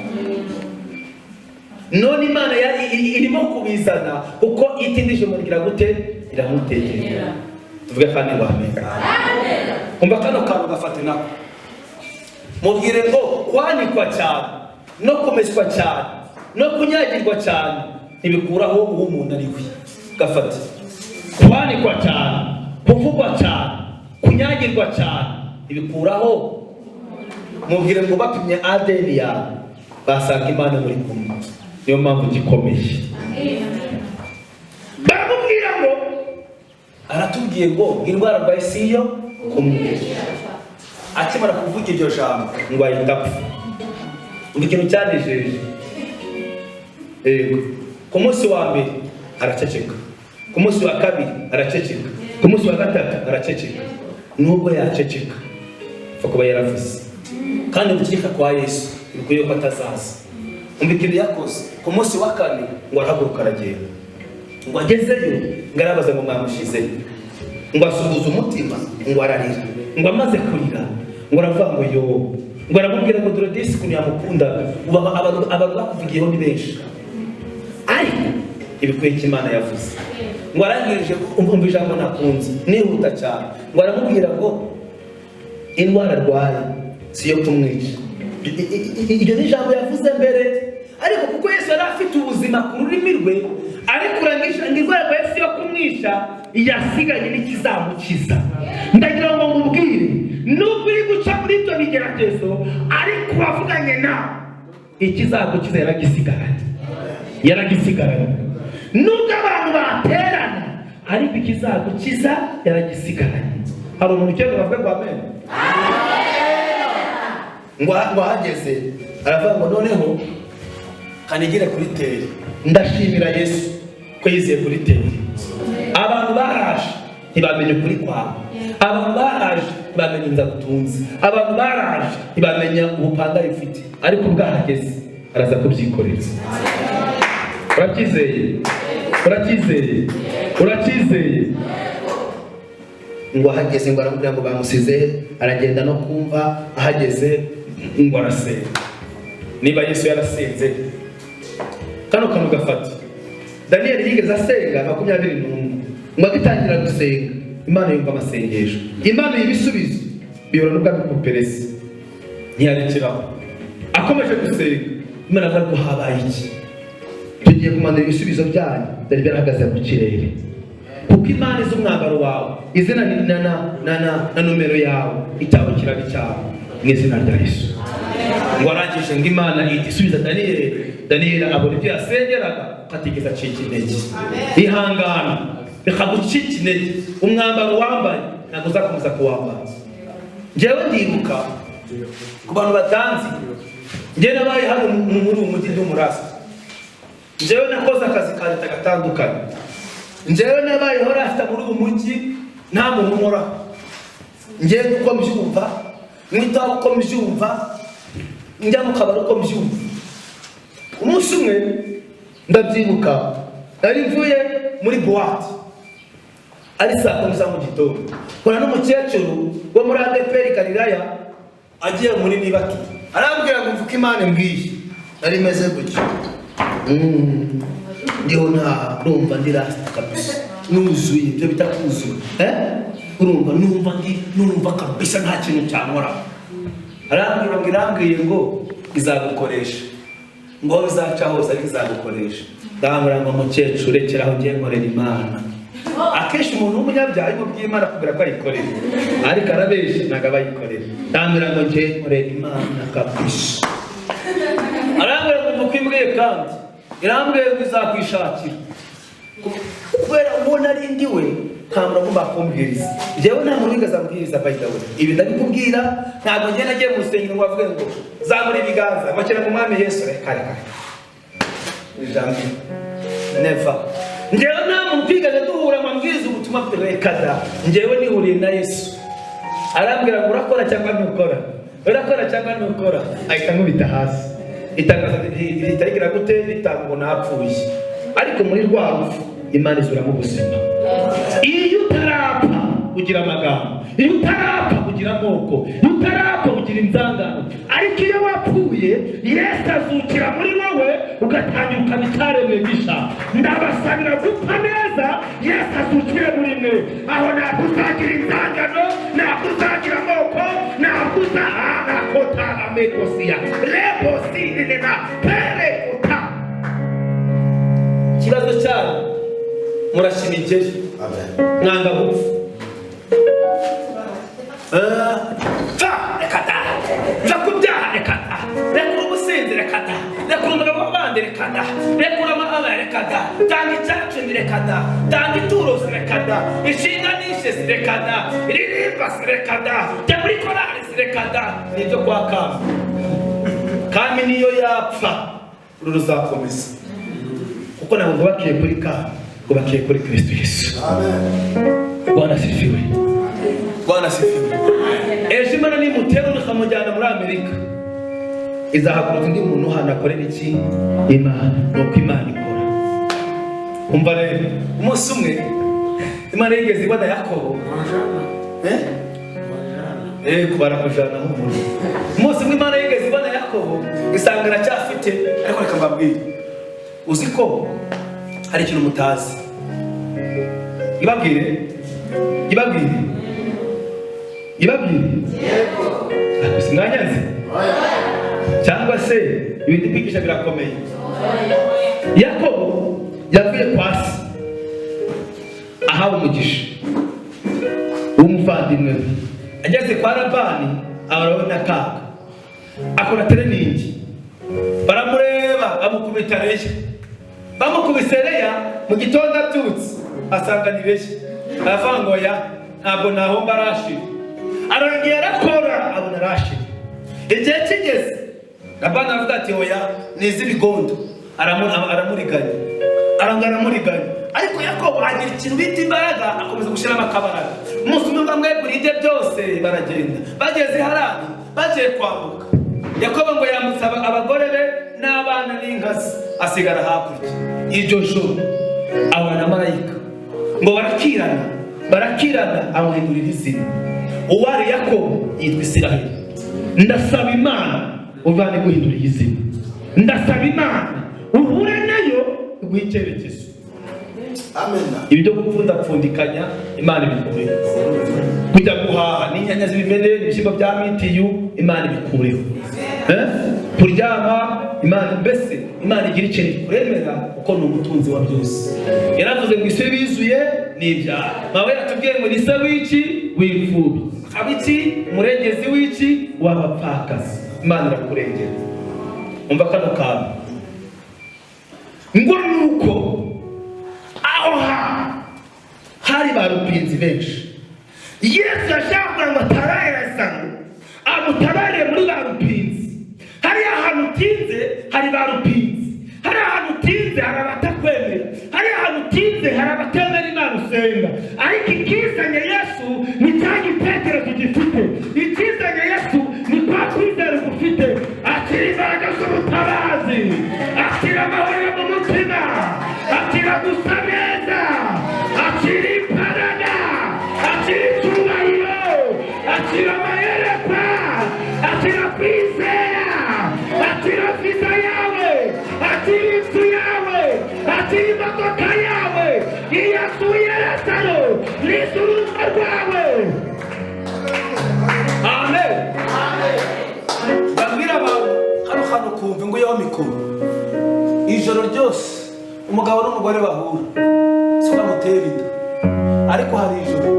None Imana irimo kubizana kuko itindije umuntu igira gute? Iramutegera. Tuvuge kandi ngo amen. Umva kano kantu gafate nako. Mubwire ngo kwanikwa cyane no kumeswa cyane no kunyagirwa cyane ntibikuraho uwo umuntu ari we. Gafate. Kwanikwa cyane, kuvugwa cyane, kunyagirwa cyane ntibikuraho. Mubwire ngo bapimye ADN yawe basanga Imana muri kumwe, niyo mpamvu gikomeye. Baramubwira ngo aratubwiye ngo indwara arwaye si iyo kumwica. Akimara kuvuga iryo jambo ngo ahita apfa. Ngo ikintu cyanejeje, yego, ku munsi wa mbere araceceka, ku munsi wa kabiri araceceka, ku munsi wa gatatu araceceka. Nubwo yaceceka apfa kuba yaravuze, kandi guceceka kwa Yesu bikwiye ko atazaza. Umva ikintu yakoze ku munsi wa kane, ngo arahaguruka aragenda. Ngo agezeyo ngo arabaza ngo mwamushize, ngo asuhuza umutima, ngo ararira. Ngo amaze kurira ngo aravuga ngo yo, ngo aramubwira ngo dore disi ukuntu yamukundaga. Ubu abantu bakuvugiyeho ni benshi, ariko ibikwiye icyo Imana yavuze. Ngo arangije, umva ijambo nakunze nihuta cyane, ngo aramubwira ngo indwara arwaye si iyo kumwica. Iryo ni ijambo yavuze mbere, ariko kuko Yesu yari afite ubuzima ku rurimi rwe, ariko urangisha ngo indwara arwaye si iyo kumwica, yasiganye n'ikizamukiza. Ndagira ngo nkubwire, nubwo uri guca muri ibyo bigeragezo, ariko uwavuganye nawe ikizagukiza yaragisigaranye, yaragisigaranye. Nubwo abantu baterana Ariko ikizagukiza yaragisigaranye. Hari umuntu ukeneye bavuga ngo amen? Ngo ahageze aravuga ngo noneho kanigire kuri teri. Ndashimira Yesu ko yizeye kuri teri. Abantu baraje ntibamenye ukuri kwawe, abantu baraje ntibamenye inzara utunze, abantu baraje ntibamenya ubupangayi ufite, ariko ubwahageze araza kubyikorera. Uracyizeye? Uracyizeye? Uracyizeye? Ngo ahageze ngo aramubwira ngo bamusize, aragenda no kumva ahageze ngo arasenga. Niba Yesu yarasenze, kano kantu gafata. Daniyeli yigeze asenga 21, ngo agitangira gusenga Imana yumva amasengesho, Imana ibisubizo bihura n'ubwami bw'Ubuperesi. Ntiyarekeraho, akomeje gusenga, Imana avuga ko habaye iki? Tugiye kumanura ibisubizo byanyu byari byarahagaze mu kirere, kuko Imana izi umwambaro wawe, izina na na na na na nomero yawe, icyawe kiraba icyawe mu izina rya Yesu. Ngo arangije ngo Imana ihita isubiza Daniyeli. Daniyeli abona ibyo yasengeraga ko atigeze acika intege. Ihangana bikagucika intege, umwambaro wambaye ntabwo uzakomeza kuwambara. Njyewe ndibuka, ku bantu batanzi, njyewe nabaye hano muri uyu mujyi ndi umurasta. Njyewe nakoze akazi ka leta gatandukanye. Njyewe nabayeho rasta muri uyu mujyi nta muntu unkoraho. Njyewe uko mbyumva, mwitaho uko mbyumva, njya mu kabari uko mbyumva. Umunsi umwe ndabyibuka, nari mvuye muri boîte ari saa 10 za mu gitondo, mpura n'umukecuru wo muri ADEPR Galilaya agiye muri nibati, arambwira ngo mvuke Imana imbwiye. Nari meze gutya, ndiho nta urumva ndi rasta kabisa, nuzuye ibyo bita kuzuye, urumva numva ndi numva kabisa nta kintu cyankora. Arambwira ngo irambwiye ngo izagukoresha, ngo aho bizaca hose ariko izagukoresha. Ndamubwira ngo mukecuru, rekera aho, ugiye nkorera Imana. Akenshi umuntu w'umunyabyaha iyo umubwiye Imana akubwira ko ayikorera, ariko arabeshya, ntabwo aba ayikorera. Ndamubwira ngo ngiye nkorera Imana kabisa. Arambwira ngo uko imbwiye, kandi irambwiye ngo izakwishakira. Kubera uwo nari ndiwe, nta muntu agomba kumbwiriza. Njyewe nta muntu wigeze ambwiriza. By the way, ibi ndabikubwira, ntabwo njye nagiye mu rusengero ngo bavuge ngo zamura ibiganza bakira mu Mwami Yesu. Reka reka reka, ijambo never. Njyewe nta muntu twigeze duhura ngo ambwirize ubutumwa bwe, reka da. Njyewe nihuriye na Yesu, arambwira ngo urakora cyangwa ntukora, urakora cyangwa ntukora, ahita ankubita hasi. Itangazo rihita rigira gute? Ritanga ngo napfuye. Ariko muri rwa rupfu Imana izuramo ubuzima. Iyo utarapfa ugira amagambo, iyo utarapfa ugira amoko, iyo utarapfa ugira inzangano, ariko iyo wapfuye Yesu azukira muri wowe, ugatangira ukaba icyaremwe gisha. Ndabasabira gupfa neza, Yesu azukire muri mwe. Aho ntabwo uzagira inzangano, ntabwo uzagira amoko, ntabwo uzahanakota amekosiya rebosi rinena perekota. Ikibazo cyanyu, murashima imigeri, mwanga gupfa. Va, reka da, va ku byaha, reka da, rekura ubusinzi, reka da, rekura umugabo w'abandi, reka da, rekura amababa, reka da, tanga icyacumi, reka da, tanga ituro, reka da, inshinga nishe, reka da, ririmba, reka da, jya muri korali, reka da. Ni ibyo kwa Kami. Kami niyo yapfa uru ruzakomeza, kuko ntabwo rwubakiye kuri Kami, rwubakiye kuri Kristo Yesu. Bwana asifiwe, Bwana asifiwe. Ejo Imana nimutera ikamujyana muri Amerika, izahagurutsa undi muntu hano akorera iki? Imana. Ni uko Imana ikora. Umva rero, umunsi umwe Imana yigeze ibona Yakobo, baramujana nk'umuntu. Umunsi umwe Imana yigeze ibona Yakobo isanga aracyafite. Ariko reka mbabwire, uzi ko hari ikintu mutazi? Ibabwire, ibabwire, ibabwire. Ariko simwanyanze cyangwa se ibintu kwigisha birakomeye. Yakobo yavuye kwa se ahawe umugisha w'umuvandimwe we, ageze kwa Labani abarabona akaga, akora training, baramureba, bamukubita Leya. Bamukubise Leya, mu gitondo abyutse Asanga ni beshya, aravuga ngo ya ntabwo nahomba, arashira. Arongera arakora, abona arashira. Igihe kigeze Labani aravuga ati: "Oya, ni iz'ibigondo." Aramuriganya, arongera aramuriganya, ariko Yakobo agira ikintu bita imbaraga, akomeza gushyiramo akabaraga. Umunsi umwe bamweguriye ibye byose, baragenda. Bageze i Harani, bagiye kwambuka, Yakobo ngo yambutse abagore be n'abana n'inkazi, asigara hakurya. Iryo joro ahura na marayika, ngo barakirana, barakirana, amuhindurira izina. Uwari Yakobo yitwa Isiraheli. Ndasaba Imana uvane guhindura izina. Ndasaba Imana uhure nayo iguhe icyerekezo. Ibi byo gupfundapfundikanya, Imana ibikureho. Kujya guhaha n'inyanya z'ibimene n'ibishyimbo bya mitiyu, Imana ibikureho. Eh? Kuryama, Imana, mbese Imana igira ikintu ikuremera, kuko ni umutunzi wa byose. Yaravuze ngo isi bizuye ni ibyaha. Mawe yatubwiye ngo ni se w'iki? W'imfubyi. Akaba iki? Umurengezi w'iki? W'abapfakazi. Imana irakurengera. Umva kano kantu, Ngo nuko aho hantu hari ba rupinzi benshi. Yesu yashaka kugira ngo atabare Lazaro, amutabare muri ba rupinzi. Hariya ahantu utinze hari ba rupinzi, hari ahantu utinze hari abatakwemera, hari ahantu utinze hari abatemera Imana usenga. Ariko ikizanye Yesu ni cya gitekerezo gifite, ikizanye Yesu ni kwa kwizera gufite. Akira imbaraga z'ubutabazi, akira amahoro yo mu mutima, akira gusa neza, akira imbaraga, akira icyubahiro, akira amayerekwa, akira kwizera, akira viza yawe, akira inzu yawe, akira imodoka yawe. Iyo asuye Lazaro n'inzu urugo rwawe. Amen. Babwira abantu kano kantu, kumva ngo iyo mikoro ijoro ryose umugabo n'umugore bahura si ko bamutera inda, ariko hari ijoro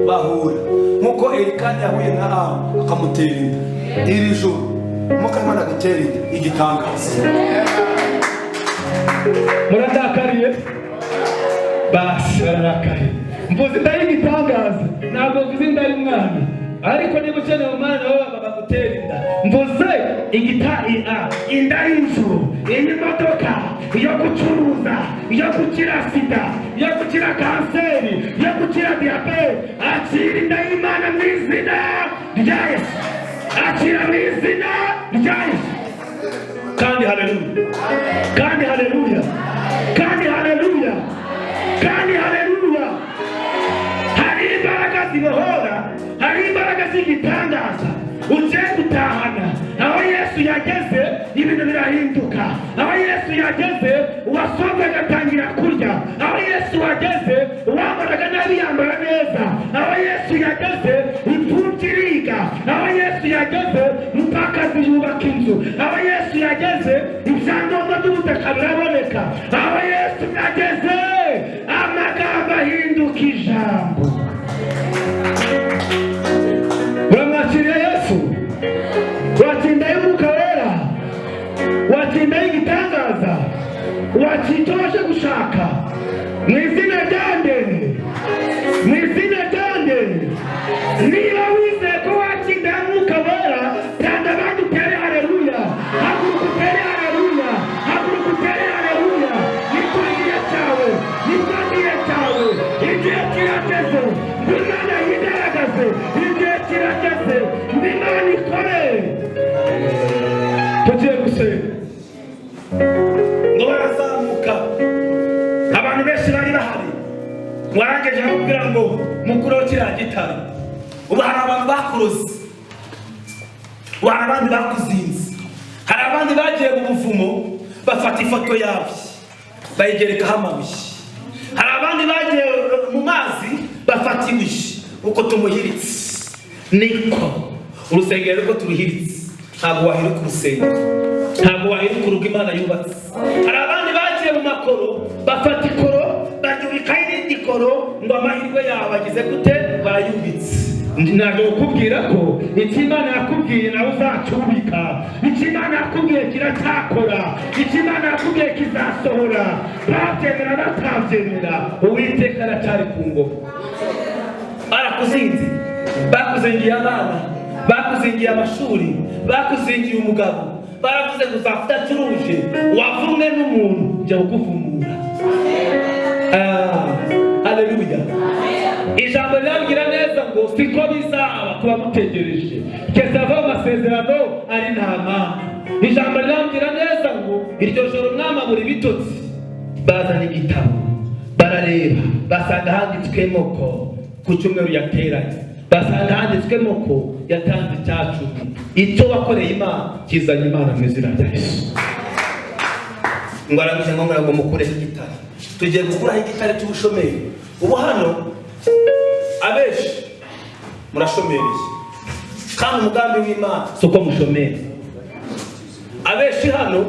bahura nk'uko Erikani yahuye na Amu akamutera inda. Iri joro Umwuka w'Imana agutera inda igitangaza. Murandakariye? Basi bararakaye. Mvuze inda y'igitangaza, ntabwo mvuze inda y'umwana. Ariko niba ukeneye umwana nawe bagutera inda. Mvuze igita inda y'inzu, iy'imodoka, iyo gucuruza, iyo gukira sida, iyo gukira kanseri, iyo gukira diyabete. Akira inda y'Imana mu izina rya Yesu. Akira mu izina rya Yesu. Kandi haleluya, kandi haleluya, kandi haleluya, kandi haleluya. Hari imbaraga zibohora, hari imbaraga z'igitangaza ugiye gutahana. Aho Yesu yageze ibintu birahinduka. Aho Yesu yageze uwasobwe agatangira kurya. Aho Yesu wageze uwambaraga nabi yambara neza. Aho Yesu yageze imfubyi iriga. Aho Yesu yageze umupfakazi yubaka inzu. Aho Yesu yageze ibyangombwa by'ubutaka biraboneka. Aho Yesu yageze amagambo ahinduka ijambo. Uramwakiriye Yesu? Watsindayo Umwuka Wera, watsindayo igitangaza, wakira icyo waje gushaka mu izina rya nde? Mu izina rya nde? Niba wizeye ko watsindayo Umwuka Wera, tanda abandi utere haleluya. Haguruka utere haleluya, haguruka utere haleluya. Nicyo gihe cyawe, nicyo gihe cyawe. Igihe kirageze ngo Imana yigaragaze, igihe kirageze ngo Imana ikore. Tugiye gusenga. Ngo barazamuka, abantu benshi bari bahari. Warangeje aramubwira ngo mukureho kiriya gitare. Ubu hari abantu bakuroze, ubu hari abandi bakuzinze, hari abandi bagiye mu buvumo bafata ifoto yawe bayigerekaho amabuye, hari abandi bagiye mu mazi bafata ibuye. Uko tumuhiritse niko urusengero rwo turuhiritse. Ntabwo wahirika urusengero, ntabwo wahirika urugo Imana yubatse. Hari abandi bagiye mu makoro, bafata ikoro baryubikaho irindi koro ngo amahirwe yawe agize gute? Barayubitse. Naje kukubwira ko icyo Imana yakubwiye nawe uzacyubika. Icyo Imana yakubwiye kiracyakora. Icyo Imana yakubwiye kizasohora, babyemera batabyemera. Uwiteka aracyari ku ngoma. Barakuzinze, bakuzingiye abana, bakuzingiye amashuri, bakuzingiye umugabo, baravuze ngo uzafite acuruje, wavumwe n'umuntu, jya kukuvumura. Haleluya! Ijambo rirabwira neza ngo siko bizaba kuba mutegereje keza ava mu masezerano ari nta mpamvu. Ijambo rirambwira neza ngo iryo joro umwami abura ibitotsi. Bazana igitabo barareba, basanga handitswemo ko ku cyumweru yateranye, basanga handitswemo ko yatanze icyacumi. Icyo wakoreye Imana kizanye Imana mu izina rya Yesu. Ngo arangije ngo mukureho igitare. Tugiye gukuraho igitare cy'ubushomeri. Ubu hano abenshi murashomereye, kandi umugambi w'Imana Si uko mushomeri. Abenshi hano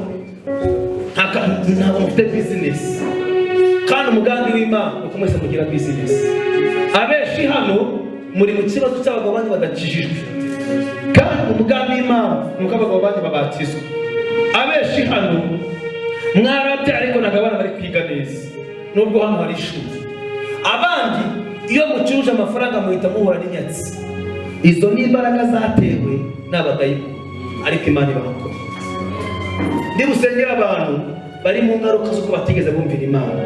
ntabwo mufite bizinesi, kandi umugambi w'Imana ni uko mwese mugira bizinesi. Abenshi hano muri mu kibazo cy'abagabo banyu badakijijwe, kandi umugambi w'Imana ni uko abagabo banyu babatizwa. Abenshi hano mwarabyaye, ariko ntabwo abana bari kwiga neza, nubwo hano hari ishuri. Abandi iyo mucuruje amafaranga muhita muhura n'inyatsi. Izo ni imbaraga zatewe n'abadayimoni, ariko Imana ibakora. Ndi busengera abantu bari mu ngaruka z'uko batigeze bumvira Imana.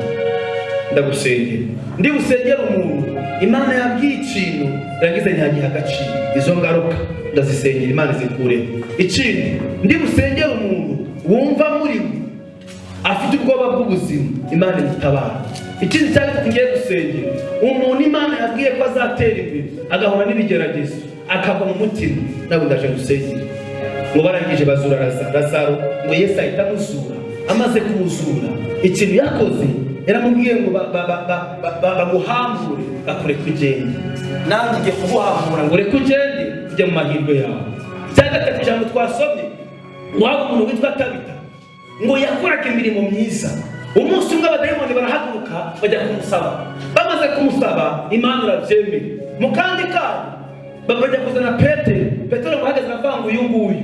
Ndagusengera, ndi busengera umuntu Imana yabwiye ikintu, yarangiza ntiyagiha agaciro. Izo ngaruka ndazisengera, Imana izikureho. Ikindi, ndi busengera umuntu wumva muri we afite ubwoba bw'ubuzima, Imana imutabara. Ikindi cya gatatu ngiye gusengera, umuntu Imana yabwiye ko azatera imbere agahura n'ibigeragezo akagwa mu mutima, nawe ndaje gusengera. Ngo barangije bazura Lazaro, ngo Yesu ahita amuzura. Amaze kumuzura, ikintu yakoze, yaramubwiye ngo baguhambure bakureke ugende. Nanjye ngiye kuguhambura ngo ureke ugende, ujye mu mahirwe yawe. Icya gatatu, ijambo twasomye, waba umuntu witwa Tabita, ngo yakoraga imirimo myiza. Umunsi umwe abadayimoni barahaguruka bajya kumusaba. Bamaze kumusaba, Imana irabyemeye. Mu kandi kanya bajya kuzana Petero. Petero ngo ahagaze aravuga ngo uyu nguyu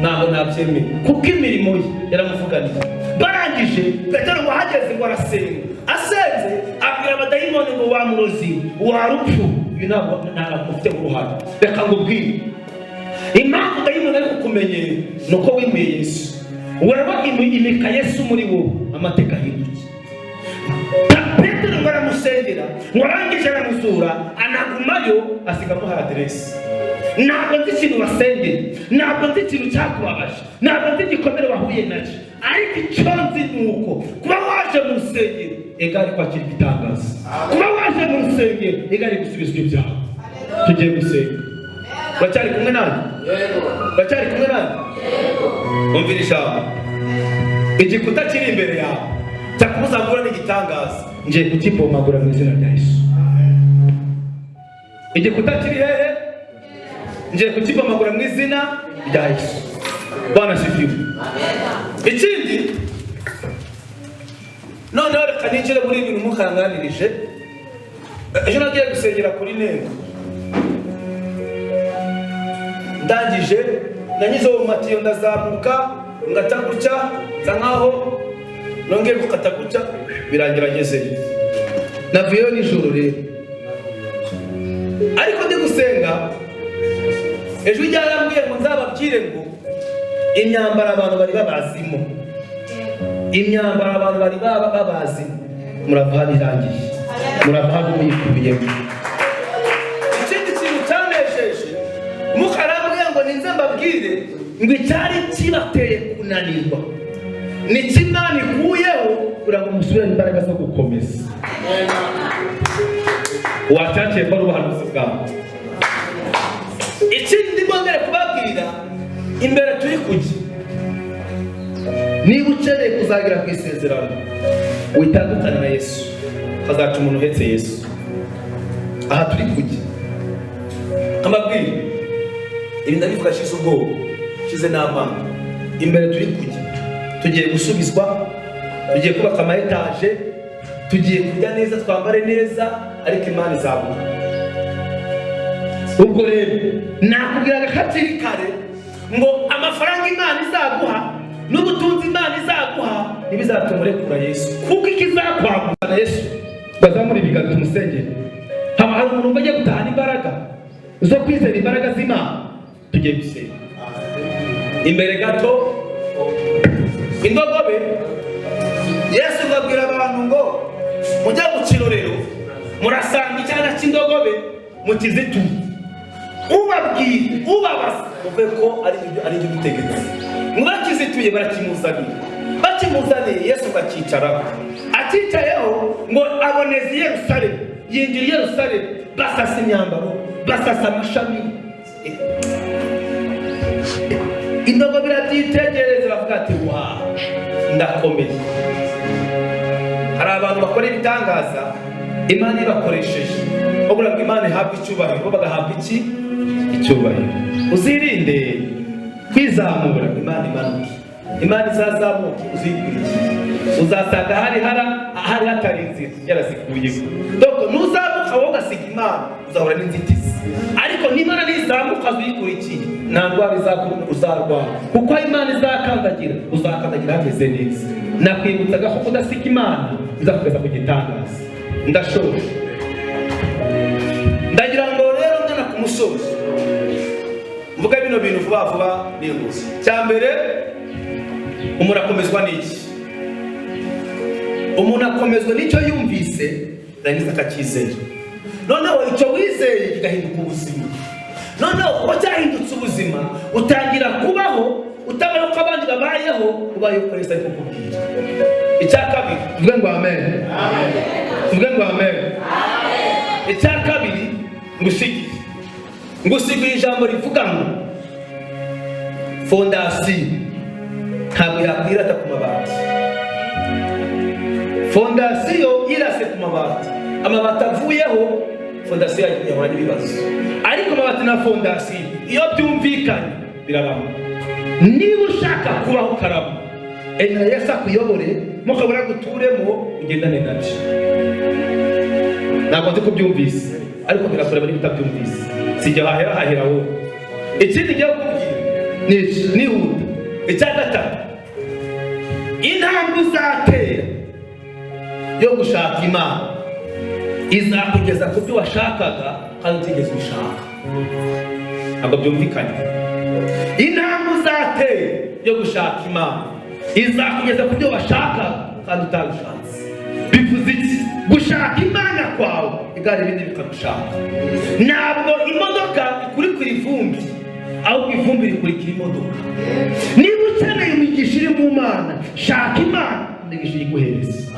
ntabwo nabyemeye, kuko imirimo ye yaramuvuganiye. Barangije, Petero ngo ahageze ngo arasenga. Asenze abwira abadayimoni ngo wa murozi, wa rupfu, uyu ntabwo ufite uruhare. Reka ngubwire impamvu dayimoni ari kukumenyera, ni uko wimuye Yesu. Wewe imika Yesu muri wowe, amateka ahinduke. Petero ngo aramusengera, ngo arangije aramuzura, anagumayo, asiga amuha aderesi. Ntabwo nzi ikintu wasengeye, ntabwo nzi ikintu cyakubabaje, ntabwo nzi igikomere wahuye nacyo, ariko icyo nzi ni uko kuba waje mu rusengero egari kwakira igitangaza, kuba waje mu rusengero egari gusubizwa ibyaha. Tugiye gusenga. Uracyari kumwe nanjye? Uracyari kumwe nanjye? Umvira ijambo. Igikuta kiri imbere yawe cyakubuza guhura n'igitangaza, ngiye kukibomagura mu izina rya Yesu. Igikuta kiri hehe? Ngiye kukibomagura mu izina rya Yesu. Bwana sifiwe. Ikindi noneho, reka ninjire muri ibi bintu mukanganirije. Ejo nagiye gusengera kuri Ntego. Ndangije nanyuze mu matiyo, ndazamuka, ngata gutya, nsa nkaho nongeye gukata gutya, birangira ngezeyo. Navuyeyo nijoro rero. Ariko ndi gusenga, ejo ryarambwiye ngo nzababwire ngo imyambaro abantu bari babazimo, imyambaro abantu bari babazimo, Murava hano irangiye, murava hano muyikubiyemo. Ikindi kintu cyanejeje, mukarambwiye ngo ninze mbabwire ngo icyari kibateye kunanirwa ni Imana ikuyeho Kugira ngo musubirane imbaraga zo gukomeza. Wacyakiye ko ari ubuhanuzi bwawe. Ikindi ndongere kubabwira, imbere turi kujya, Niba ukeneye kuzagera ku isezerano, witandukane na Yesu. Hazaca umuntu uhetse Yesu. Aha turi kujya, amabwire, ibi ndabivuga ashize ubwoba, ashize n'amanga. Imbere turi kujya, tugiye gusubizwa, tugiye kubaka ama etaje, tugiye kurya neza, twambare neza, ariko Imana izaguha. Ubwo rero nakubwiraga hakiri kare ngo amafaranga Imana izaguha n'ubutunzi Imana izaguha ntibizatuma urekura Yesu, kuko ikizakwagura Yesu. Bazamura ibiganza tumusengere. Haba hari umuntu agiye gutahana imbaraga zo kwizera imbaraga z'Imana? Tugiye gusenga. Imbere gato, indogobe. Yesu ngo abwira abantu ngo mujye mu kirorero, murasanga icyana cy'indogobe mukizituye. Ubabwira, ubabaza, muve ko ari ibyo utegetse. Ngo bakizituye, barakimuzaniye. Bakimuzaniye, Yesu ngo akicaraho. Akicayeho, ngo aboneza i Yerusalemu, yinjira i Yerusalemu. Basasa imyambaro, basasa amashami. Indogobe irabyitegereza, bavuga ati: "Wa, ndakomeye." Hari abantu bakora ibitangaza Imana ibakoresheje, bavuga ngo Imana ihabwe icyubahiro, bo bagahabwa iki? Icyubahiro. Uzirinde kwizamura Imana imanuke. Imana izazamuke uzikurikiye, uzasanga hari ahari hatari inzira yarazikuyeho. Donc nuzamuka wowe ugasiga Imana, uzahura n'inzitizi, ariko n'Imana nizamuka uzikurikiye, nta ndwara uzarwara, kuko aho Imana izakandagira, uzakandagira hameze neza. Nakwibutsaga ko kudasiga Imana bizakugeza ku gitangaza. Ndashoje. Ndagira ngo rero ngana ku musozo, mvuga bino bintu vuba vuba nihuse. Cya mbere, umuntu akomezwa n'iki? Umuntu akomezwa n'icyo yumvise, yarangiza akacyizera. Noneho icyo wizeye kigahinduka ubuzima. Noneho kuko cyahindutse ubuzima, utangira kubaho utabayeho uko abandi babayeho, ubayeho uko Yesu ari kukubwira. Icya kabiri, Tuvuge ngo amen. Tuvuge ngo amen. Icya kabiri ngusigiye, ngusigiye ijambo rivuga ngo fondasiyo ntabwo yakwirata ku mabati. Fondasiyo yirase ku mabati, amabati avuyeho, fondasiyo yahura n'ibibazo. Ariko amabati na fondasiyo iyo byumvikanye birabaho. Niba ushaka kubaho ukarama, emera Yesu akuyobore, mukabura guturemo, ugendane nabyo. Ntabwo nzi ko ubyumvise, ariko birakureba niba utabyumvise. Sijya hahera, hahera wowe. Ikindi ngiye kukubwira Ni iki? Nihuta, icya gatatu: intambwe uzatera yo gushaka Imana izakugeza ku byo washakaga kandi utigeze ubishaka. Ntabwo byumvikanye. Intambwe uzatera yo gushaka Imana izakugeza ku byo washakaga kandi utabishatse. Bivuze iki? Gushaka Imana kwawe igare, ibindi bikagushaka. Ntabwo imodoka ikurikira ivumbi, ahubwo ivumbi rikurikira imodoka. Niba ukeneye imigisha iri mu Mana, shaka Imana, imigisha iguhereza.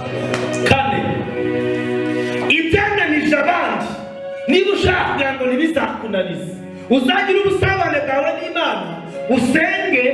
Kane, ibyananije abandi, niba ushaka kugira ngo ntibizakunanize, uzagire ubusabane bwawe n'Imana, usenge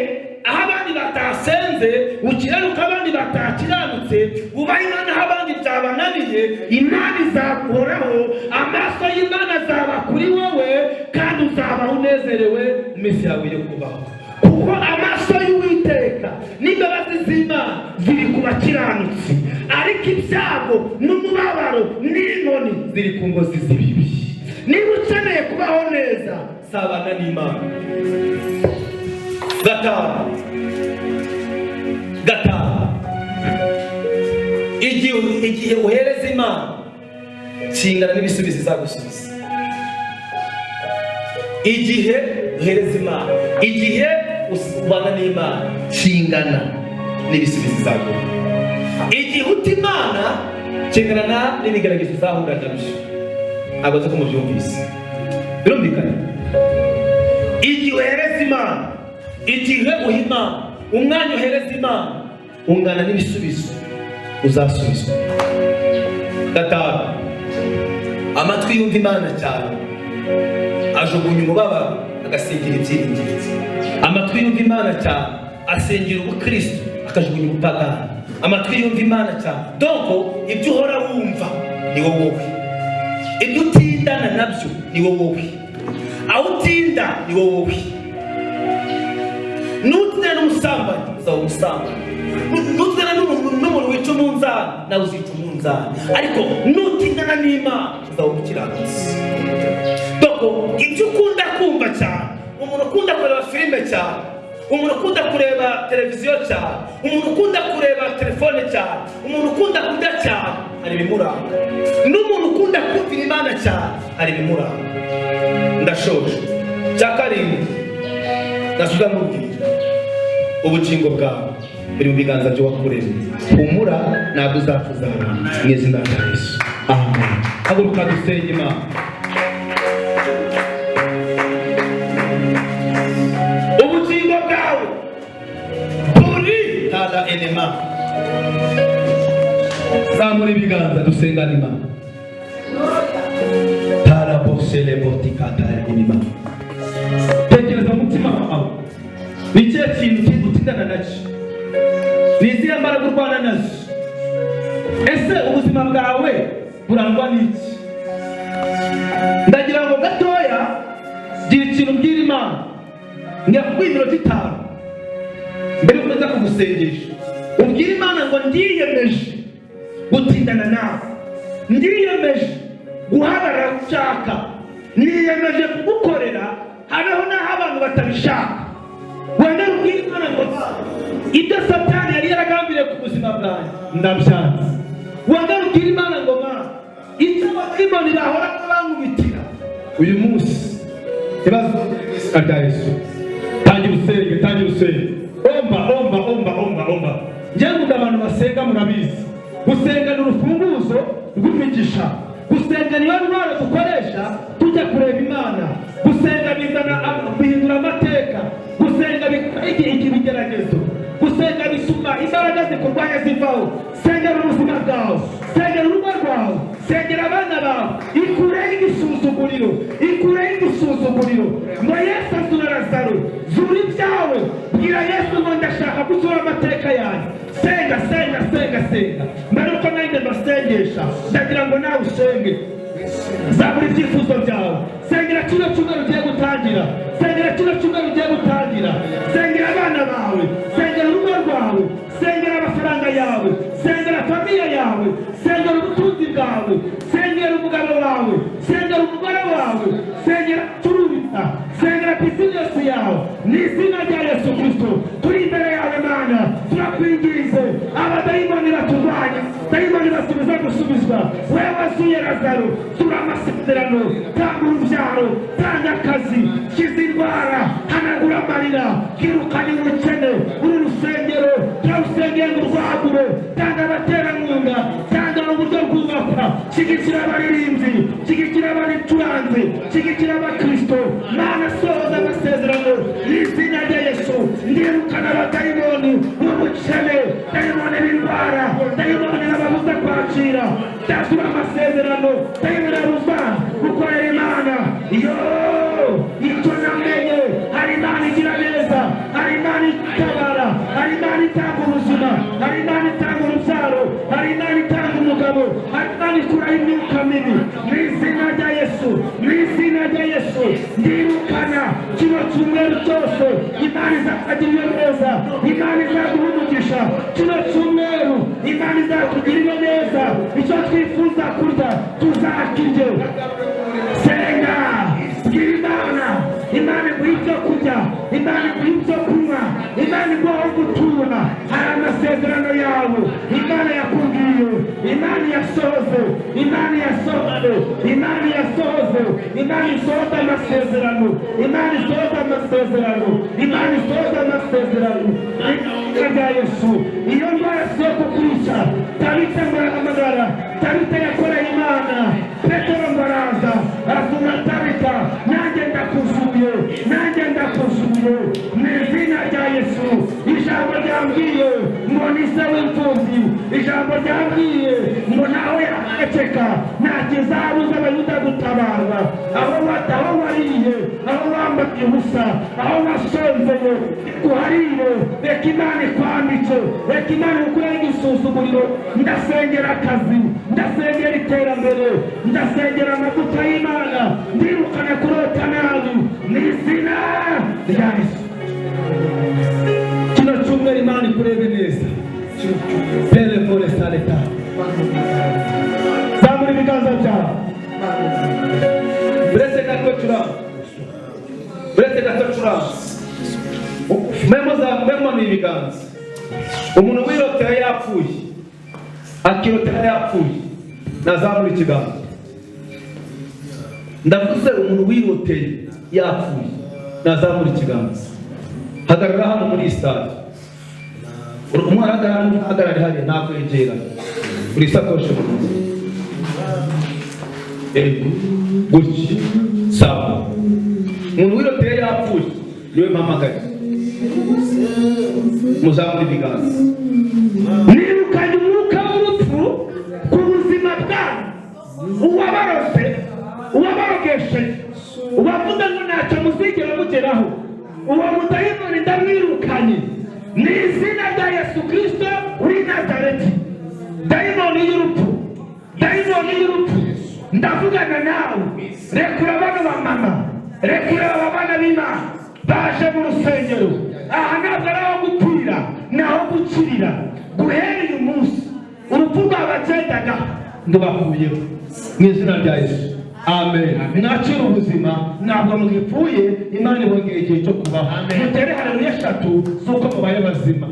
aho abandi batasenze, ukiranuke abandi batakiranutse, ubahe Imana aho abandi byabananiye. Imana izaguhoraho, amaso y'Imana azaba kuri wowe, kandi uzabaho unezerewe mu minsi yawe yo kubaho. Kuko amaso y'Uwiteka n'imbabazi z'Imana ziri ku bakiranutsi, ariko ibyago n'umubabaro n'inkoni ziri ku ngozi z'ibibi. Niba ukeneye kubaho neza, sabana n'Imana. Gatanu, gatanu, igihe uhereza Imana kingana n'ibisubizo izagusubiza. Igihe uhereza Imana, igihe ubana n'Imana kingana n'ibisubizo izaguha. Igihe uta Imana kingana n'ibigaragazo uzahura nabyo. Ntabwo nzi ko mubyumvise. Birumvikana. Igihe uhereza Imana, igihe uha Imana umwanya, uhereza Imana, ungana n'ibisubizo uzasubizwa. Gatanu, amatwi yumva Imana cyane ajugunya umubabaro, agasingira ibyiringiro. Amatwi yumva Imana cyane asengera ubukristo, akajugunya ubupagani. Amatwi yumva Imana cyane, donc ibyo uhora wumva ni wowe, ibyo utindana nabyo ni wowe, aho utinda ni wowe. Nutindana n'umusambanyi, uzaba umusambanyi. Nutindana n'umuntu wica umunzani, nawe uzica umunzani. Ariko nutindana n'Imana, uzaba umukiranutsi. Donc Ibyo ukunda kumva cyane, umuntu ukunda kureba filime cyane, umuntu ukunda kureba televiziyo cyane, umuntu ukunda kureba telefone cyane, umuntu ukunda kurya cyane, hari ibimuranga. N'umuntu ukunda kumvira Imana cyane, hari ibimuranga. Ndashoje. Cya karindwi, ndasubira mubwira: ubugingo bwawe buri mu biganza by'uwakuremye. Humura, ntabwo uzapfa, uzarama mu izina rya Yesu, amen. Haguruka dusenge Imana. Ubugingo bwawe buri tada enema. Zamura ibiganza, dusengane Imana. Taraboselebotikatara enema. Tekereza mu mutima wawe: ni ikihe kintu utindana nacyo? Ni izihe mbaraga urwana nazo? Ese ubuzima bwawe burangwa n'iki? Ndagira ngo gatoya gira ikintu ubwira Imana. Ngiye kuguha iminota 5 mbere yuko nza kugusengesha. Ubwira Imana ngo: "Ndiyemeje gutindana nawe, ndiyemeje guhagarara ushaka, niyemeje kugukorera habeho n'aho abantu batabishaka." Wemere ubwire Imana ngo: "Ibyo Satani yari yaragambiriye ku buzima bwanjye, ndabyanze." Wemere ubwire Imana ngo: "Mana, icyo abadayimoni bahora bankubitira uyu munsi ntibazongere mu izina rya Yesu." Tangira usenge, tangira usenge. Omba, omba, omba, omba, omba. Njyewe nkunda abantu basenga. Murabizi, gusenga ni urufunguzo rw'imigisha. Gusenga niyo ntwaro dukoresha tujya kureba Imana. Gusenga bizana, bihindura amateka. Gusenga bikora ibigeragezo. Gusenga bituma imbaraga zikurwanya zivaho. Sengera ubuzima bwawe, sengera urugo rwawe, sengera abana bawe. Ikureho igisuzuguriro, ikureho igisuzuguriro. Ngo Yesu azura Lazaro, zura ibyawe. Bwira Yesu ngo: "Ndashaka gusura amateka yanjye." Senga, senga, senga, senga. Mbere uko nanjye mbasengesha, ndagira ngo nawe usenge. Zamura ibyifuzo byawe. Sengera kino cyumweru ugiye gutangira, sengera kino cyumweru ugiye gutangira. Sengera abana bawe, sengera urugo rwawe, sengera amafaranga yawe, sengera famille yawe, sengera ubutunzi bwawe, sengera umugabo wawe, sengera umugore wawe, sengera cururiza, sengera business yawe. Ni izina rya Yesu Kristo, turi imbere yawe Mana, turakwinginze. Abadayimoni baturwanya, dayimoni basubiza gusubizwa. Wewe wazuye Lazaro, zura amasezerano, tanga urubyaro, tanga akazi, kiza indwara, hanagura amarira, kirukana ubukene. Uru rusengero turarusengeye ngo urwagure. Tanga abaterankunga, tanga uburyo bwubakwa, shyigikira abaririmbyi, shyigikira abacuranzi, shyigikira abakristo. Mana, sohoza amasezerano mu izina rya Yesu. Ndirukana abadayimoni b'ubukene, dayimoni b'indwara, dayimoni bababuza kwakira. Ndazura amasezerano, dayimoni abuza gukorera Imana. Yo, icyo namenye, hari Imana igira neza, hari Imana itabara, hari Imana itanga ubuzima, hari Imana itanga urubyaro, hari Imana itanga umugabo, hari Imana ikuraho imyuka mibi. Mu izina rya Yesu, mu izina rya Yesu, ndirukana kino cyumweru cyose. Imana izakugirira neza, Imana izaguha umugisha. Kino cyumweru Imana izatugirira neza. Icyo twifuza kurya tuzakirye. Senga, bwira Imana, Imana iguha ibyo kurya, Imana iguha ibyo kunywa, Imana iguha aho gutura. Hari amasezerano yawe Imana yakubwiye, Imana yasohoze, Imana yasohoze, Imana yasohoze. Imana isohoze amasezerano, Imana isohoze amasezerano, Imana isohoze amasezerano mu izina rya Yesu. Iyo ndwara si yo kukwica. Tabita ngo arahamagara, Tabita yakoreye Imana. Petero ngo araza azura Tabita. Nanjye ndakuzuye, nanjye ndakuzuye mu izina rya Yesu. Ijambo ryambwiye ngo ni se w'imfubyi. Ijambo ryambwiye ngo nawe yaceceka, nta kizabuza Abayuda gutabarwa. Aho wariye, aho wambaye ubusa, aho wasonzeye, uharire. Reka Imana ikwambike, reka Imana ikureho igisuzuguriro. Ndasengera akazi, ndasengera iterambere, ndasengera amavuta y'Imana. Ndirukana kurota nabi mu izina rya Yesu. Kino cyumweru Imana ikurebe neza. Telefone saleta. Zamura ibiganza byawe. Uretse gato, curanga. Ndacuranze. Mwe ibiganza. Umuntu wirotera yapfuye, akirotera yapfuye, nazamura ikiganza. Ndavuze umuntu wiroteye yapfuye, nazamura ikiganza. Hagarara hano muri iyi stade. Umwana ahagarara, ahagarare hariya, ntakwegera. Uri isakoshi mu ntoki. Yego, gutya. Sawa. Umuntu wiroteye yapfuye niwe mpamagaye. Muzamura ibiganza. Nirukanye umwuka w'urupfu ku buzima bwanyu. Uwabarose, uwabarogesheje, uwavuze ngo ntacyo muzigera mugeraho, uwo mudayimoni ndamwirukanye mu izina rya Yesu Kirisito w'i Nazareti. Dayimoni y'urupfu, dayimoni y'urupfu, ndavugana nawe. Rekura bano bamama, rekura aba bana b'Imana baje mu rusengero. Aha ntabwo ari aho gupfira, ni aho gukirira. Guhera uyu munsi urupfu rwabagendaga Ndubakuyeho mu izina rya Yesu, amen. Mwakira ubuzima, ntabwo mugipfuye. Imana ibongera igihe cyo kubaho. Mutere haleluya eshatu z'uko mubaye bazima.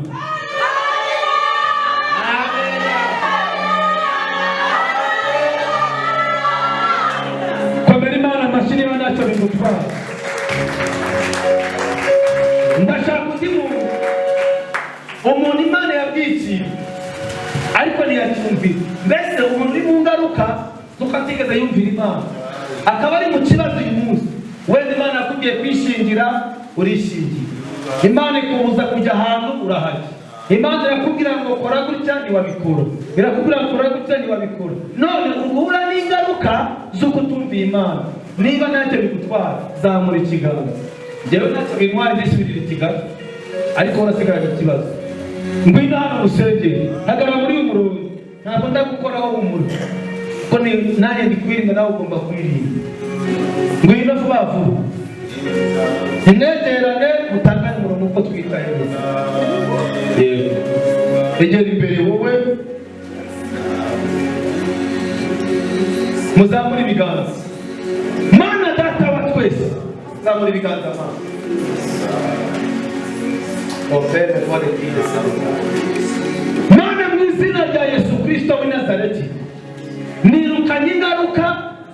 Komera Imana amashyi niba ntacyo bigutwara. Ndashaka undi muntu, umuntu Imana yabwikiye ariko ntiyacyumvira. Mbese umuntu uri mu ngaruka z'uko atigeze yumvira Imana, akaba ari mu kibazo uyu munsi. Wenda Imana yakubwiye kwishingira, urishingira. Imana ikubuza kujya ahantu, urahajya. Imana irakubwira ngo kora gutya, ntiwabikora. Irakubwira ngo kora gutya, ntiwabikora. None uhura n'ingaruka z'uko utumviye Imana. Niba ntacyo bigutwara, zamura ikiganza. Njyewe ntacyo bintwara, ndisubirira ikiganza, ariko urasigaranye ikibazo. Ngwino hano musengere, hagarara muri uyu murongo. Ntabwo ndagukoraho humura, kuko nanjye ndi kwirinda, nawe ugomba kwirinda. Ngwino vuba vuba, nimwegerane, mutangane umurongo uko twitaye neza. Yego, egera imbere wowe, muzamure ibiganza. Mana Data wa twese, zamura ibiganza Mana. Mana, mu izina rya Yesu Kirisito w'i Nazareti, nirukanye ingaruka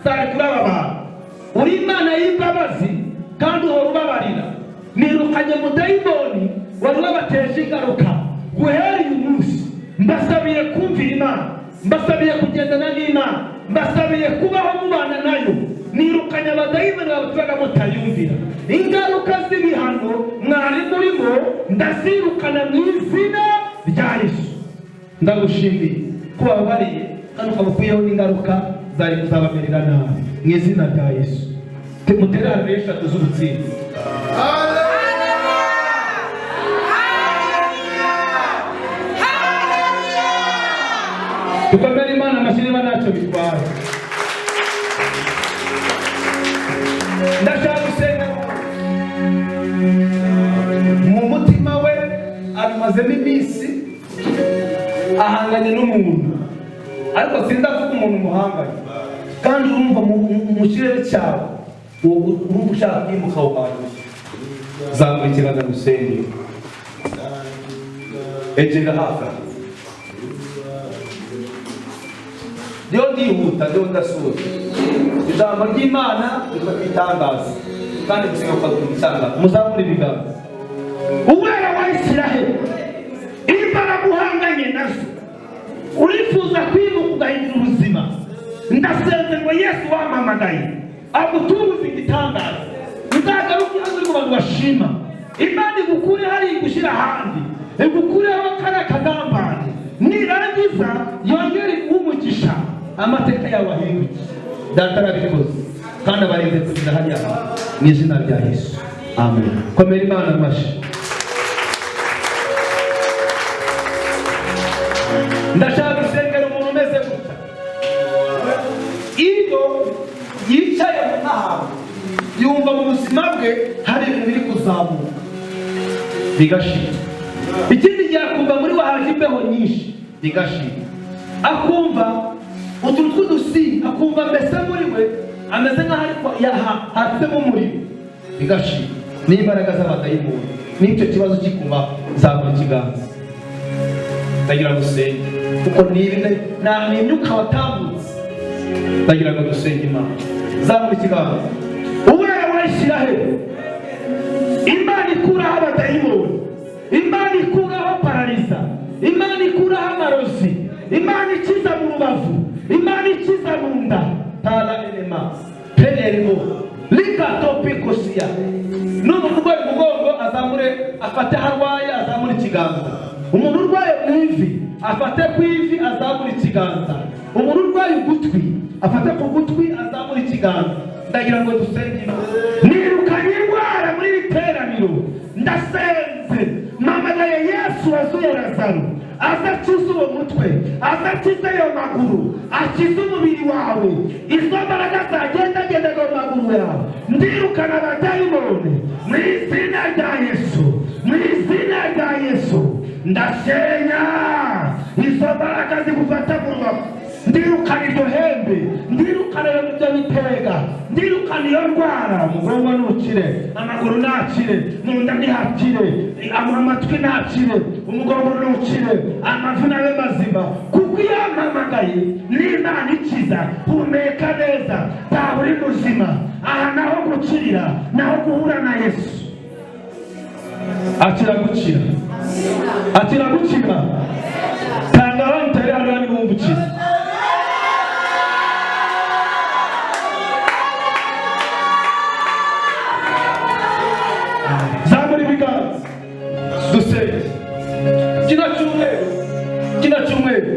zari kuri aba bantu. Uri Imana y'imbabazi kandi uhora ubabarira. Nirukanye mudayimoni wari wabateje ingaruka. Guhera uyu munsi mbasabiye kumvira Imana, mbasabiye kugendana n'Imana, mbasabiye kubaho mubana nayo. Nirukanye abadayimoni babaturaga mutayumvira. Ingaruka z'ibihano mwari murimo ndazirukana mu izina rya Yesu. Ndagushimiye ko wababariye kandi ukabakuyeho n'ingaruka zari kuzabamerera nabi mu izina rya Yesu. Mutere haleluya eshatu z'ubutsinzi. Dukomere Imana amashyi niba ntacyo bitwaye. Ndashaka gusenga. Mu mutima we abimazemo iminsi, ahanganye n'umuntu, ariko sindavuga umuntu muhanganye. Kandi urumva mu kirere cyawe urumva ushaka kwimuka aho hantu. Zamura ikiganza gusenge, egera hafi aho. Ndiho ndihuta, ndiho ndasoza. Ijambo ry'Imana rikwitangaza kandi gusenga kukaduha igitangaza. Muzamure ibiganza. Uwera wa Isiraheli, imbaraga uhanganye nazo, urifuza kwimuka ugahindura ubuzima, ndasenze ngo Yesu wampamagaye agutubuze igitangaza. Uzagaruke hano uri mu bantu bashima Imana, igukure hariya igushyira ahandi, igukureho kariya kagambane, nirangiza yongere iguhe umugisha, amateka yawe ahinduke. Data arabikoze kandi abarinze kugeza hariya hantu mu izina rya Yesu, amen. Komera Imana amashyi. Ndashaka gusengera umuntu umeze gutya. Iyo yicaye mu ntahantu, yumva mu buzima bwe hari ibintu biri kuzamuka bigashira. Ikindi gihe akumva muri we haje imbeho nyinshi, bigashira. Akumva utuntu tw'udusi, akumva mbese muri we ameze nk'aho ariko hatsemo umuriro, bigashira. N'imbaraga z'abadayimoni n'icyo kibazo kikuba, zamura ikiganza, ndagira ngo usenge, kuko ni imyuka watambutse. Ndagira ngo dusenge Imana. Zamura ikiganza. Uwera wayishyira he? Imana ikuraho abadayimoni, Imana ikuraho parariza, Imana ikuraho amarozi, Imana ikiza mu rubavu, Imana ikiza mu nda. Tala enema penerimo likatopikosia. N'umuntu urwaye umugongo azamure, afate aho arwaye, azamure ikiganza. Umuntu urwaye mu ivi afate ku ivi, azamure ikiganza. Umuntu urwaye ugutwi afate ku gutwi, azamure ikiganza. Ndagira ngo dusenge Imana. Nirukanye indwara muri iri teraniro, ndasenze, mpamagaye Yesu wazuye Lazaro, aza akize uwo mutwe, aza akize ayo maguru, akize umubiri wawe, izo mbaraga zagendagendaga mu maguru yawe. Ndirukana abadayimoni mu izina rya Yesu, mu izina rya Yesu. Ndasenya izo mbaraga zigufata mu rubavu, ndirukana iryo hembe, ndirukana ibyo bitega, ndirukana iyo ndwara. Umugongo ntukire, amaguru ntakire, mu nda ntihakire, amatwi ntakire, umugongo ntukire, amavi nabe mazima, kuko iyo mpamagaye n'Imana ikiza. Humeka neza, taha uri muzima. Aha naho gukirira, naho guhura na Yesu. Akira gukira, akira gukira. Tanga abandi utere hariya niba wumva ukize. Zamura ibiganza dusenge. Kino cyumweru, kino cyumweru,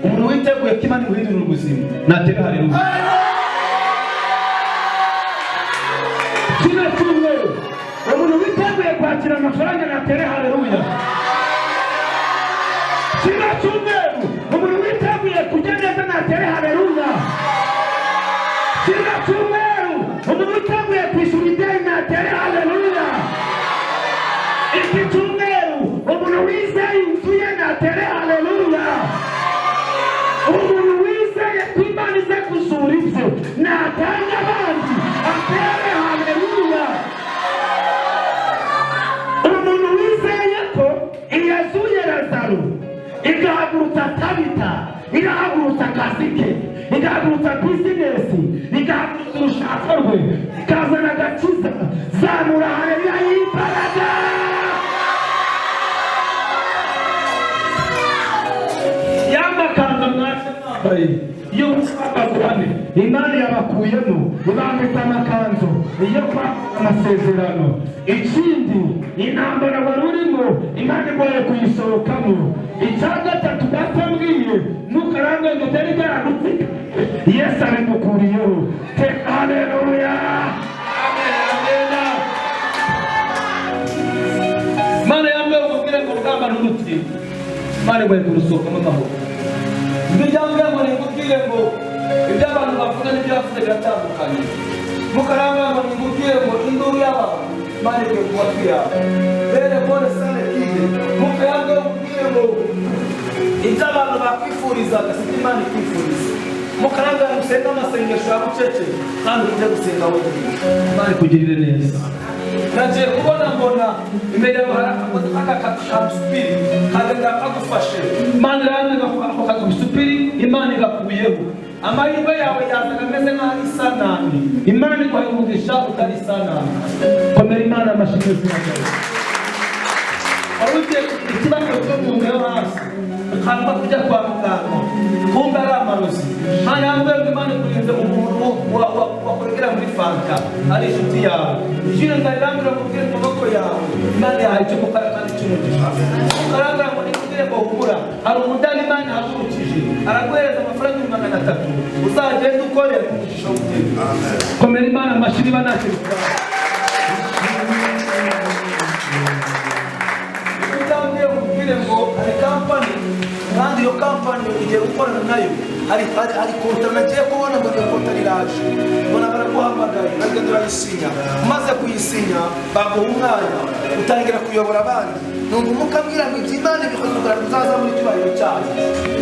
umuntu witeguye ko Imana imuhindurira ubuzima natere haleluya. Kino cyumweru umuntu witeguye kwakira amafaranga natere haleluya. Kino cyumweru umuntu witeguye kujya neza natere haleluya. Kino cyumweru umuntu witeguye kwishyura ideni natere haleluya. Iki cyumweru umuntu wizeye inzu ye natere haleluya. Umuntu wizeye ko Imana ize gusura ibye natanga abandi atere haleluya. Umuntu wizeye ko iyazuye Lazaro igahagurutsa Tabita, igahagurutsa akazi ke, igahagurutsa bizinesi, igahagurutsa urushako rwe, ikazana agakiza, zamura haleluya y'imbaraga. Y'amakanzu mwase mwambaye yo kwamagurane, Imana yabakuyemo ibambitse amakanzu iyo kwa amasezerano. Ikindi, intambara wari urimo Imana igoye kuyisohokamo. Icya gatatu, datambwiye ntukarangenge byari byaragutsika, Yesu abigukuriyeho. Teka haleluya. Imana yambwiye ngo ubwire ngo urugamba nturutsinde, Imana igoye kurusohokamo amahoro. Ibyo byambwiye ngo nikubwire ngo ibyo abantu bavuga n'ibyo bavuze biratandukanye. Mukaranga ngo nikubwire ngo induru y'abantu Imana igiye kuba twiyaba bene pole sale kide. Mukaranga ngo kubwire ngo ibyo abantu bakwifurizaga sibyo Imana ikwifuriza. Mukaranga ngo usenge amasengesho ya bucece kandi ujye gusenga wenyine. Imana ikugirire neza. Nagiye kubona mbona imbere yawe hari akagozi k'akagusupiri kagenda kagufashe. Imana irambwira ngo ako kagusupiri Imana igakuyeho. Amahirwe yawe yazaga ameze nk'aho ari isanane, Imana iguhaye umugisha utari isanane. Komera Imana amashyi y'ubuzima bwawe. Wari ugiye kugira ikibazo cyo mu nda yo hasi, ukanga kujya kwa muganga, kumbe ari amarozi. Imana yambwiye ngo Imana ikurinze umuntu wakuregera muri fanta ari inshuti yawe. Ijwi ndarambwira ngo ubwire mu maboko yawe, Imana yahaye icyo gukora kandi cy'umugisha. Ukarambwira ngo nikubwire ngo humura, hari umudari Imana ihagurukije, araguhereza amafaranga 300,000 uzagenda ukorera umugisha w'Uwiteka. Komera Imana amashyi niba ntacyo bitwaye. Utambwiye ngo ubwire ngo hari kampani, kandi iyo kampani ugiye gukorana nayo Hari kontara nagiye kubona ngo iyo kontara iraje, mbona baraguhamagaye, uragenda urayisinya. Umaze kuyisinya baguha umwanya utangira kuyobora abandi. Numva Umwuka ambwira ngo iby'Imana bikoze kugira ngo uzazamure icyubahiro cyayo.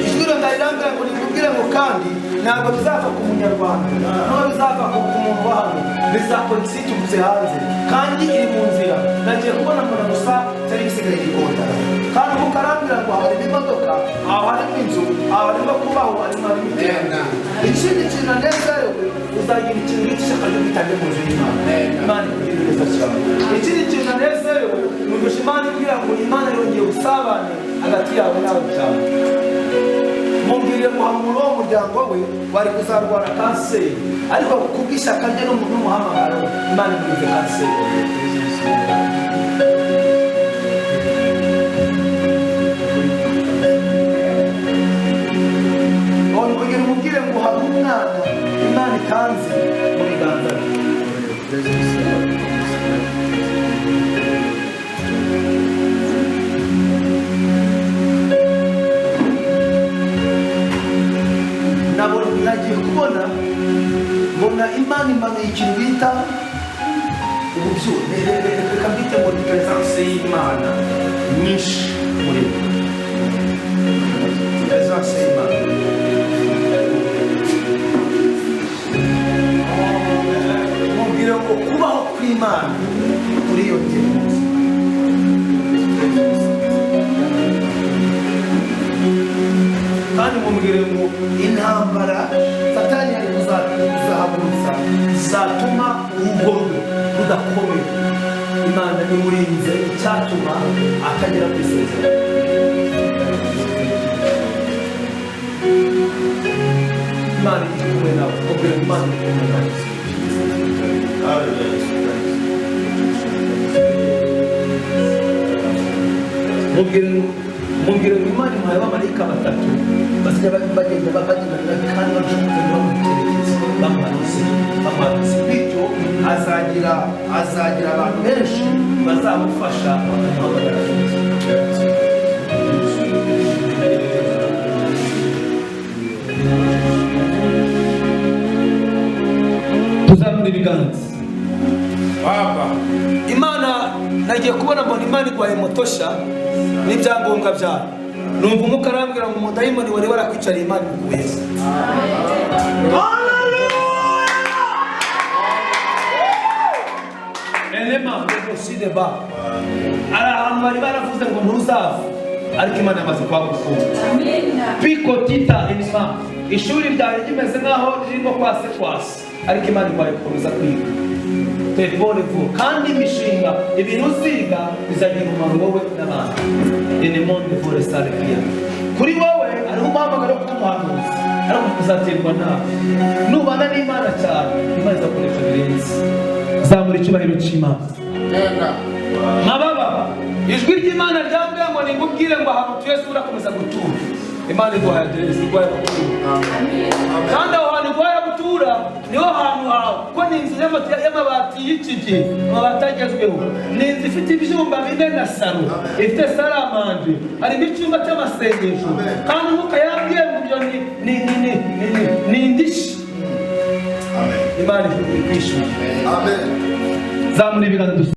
Ijwi rirambwira ngo nimubwire ngo kandi ntabwo bizava ku munyarwanda, ntabwo bizava ku muntu wa hano, bizakora isi iturutse hanze kandi iri mu nzira. Nagiye kubona mbona gusa cyari gisigaye igikontara, kandi Umwuka arambwira ngo harimo imodoka, aho harimo inzu, aho harimo kubaho, harimo iterambere. Ikindi kintu nezerewe, uzagira ikintu cy'ishyaka ryo kwitangira mu nzu y'Imana. Imana ikugirire neza cyane. Ikindi kintu nezerewe, numvise Imana imbwira ngo Imana yongeye ubusabane hagati yawe nawe cyane. Mubwire ngo hari umuntu wo mu muryango we wari kuzarwara kanseri, ariko kubw'ishyaka rye n'umuhamagaro Imana imurinze kanseri. Ongera umubwire ngo hari umwana Imana itanze mu biganza bye. Nagiye kubona mbona Imana imanuye ikintu bita ububyutse, reka mbite ngo ni presence y'Imana nyinshi muri bo. Presence y'Imana. Mubwire ngo kubaho kw'Imana kuriyongera. Kandi mubwire ngo intambara Satani ari kuzahagurutsa zatuma urugo rwe rudakomeye, Imana imurinze icyatuma atagera ku isezerano. Imana iri kumwe nawe, mubwire ngo Imana iri kumwe nawe. Mubwire ngo Imana imuhaye abamarayika batatu basigaye bagenda kandi barushaho kugenda bamutekereza, bamuhanuzi. Bityo azagira abantu benshi bazamufasha bakamuhamagara. Tuzamura ibiganza. Imana nagiye kubona mbona Imana igwaye motosha n'ibyangombwa byayo. Numva Umwuka arambwira ngo umudayimoni wari warakwicariye Imana imukuyeho. Elema de ba ari ahantu bari baravuze ngo ntuzava, ariko Imana yamaze kuhagukura. Piko tita enima, ishuri ryari rimeze nkaho ririmo kwase kwase, ariko Imana igwaye gukomeza kwiga. Telefone vu kandi imishinga ibintu uziga bizagira umumaro wowe n'abandi. Enemonde vore sale pia. Kuri wowe hariho umuhamagaro wo kuba umuhanuzi, ariko uzaterwa nawe. Nubana n'Imana cyane, Imana izakoresha birenze. Zamura icyubahiro cy'Imana. Mababa, ijwi ry'Imana ryambwiye ngo ningubwire ngo ahantu utuye si urakomeza gutura. Imana iguhaye aderesi, iguhaye gutura. Kandi aho hantu iguhaye gutura niho hantu hawe, kuko ni inzu y'amabati y'iki gihe, amabati agezweho. Ni inzu ifite ibyumba bine na salo, ifite salamanje, harimo icyumba cy'amasengesho. Kandi Umwuka yambwiye ngo ibyo ni indishyi. Imana ikwishyura. Zamura ibiganza dusa.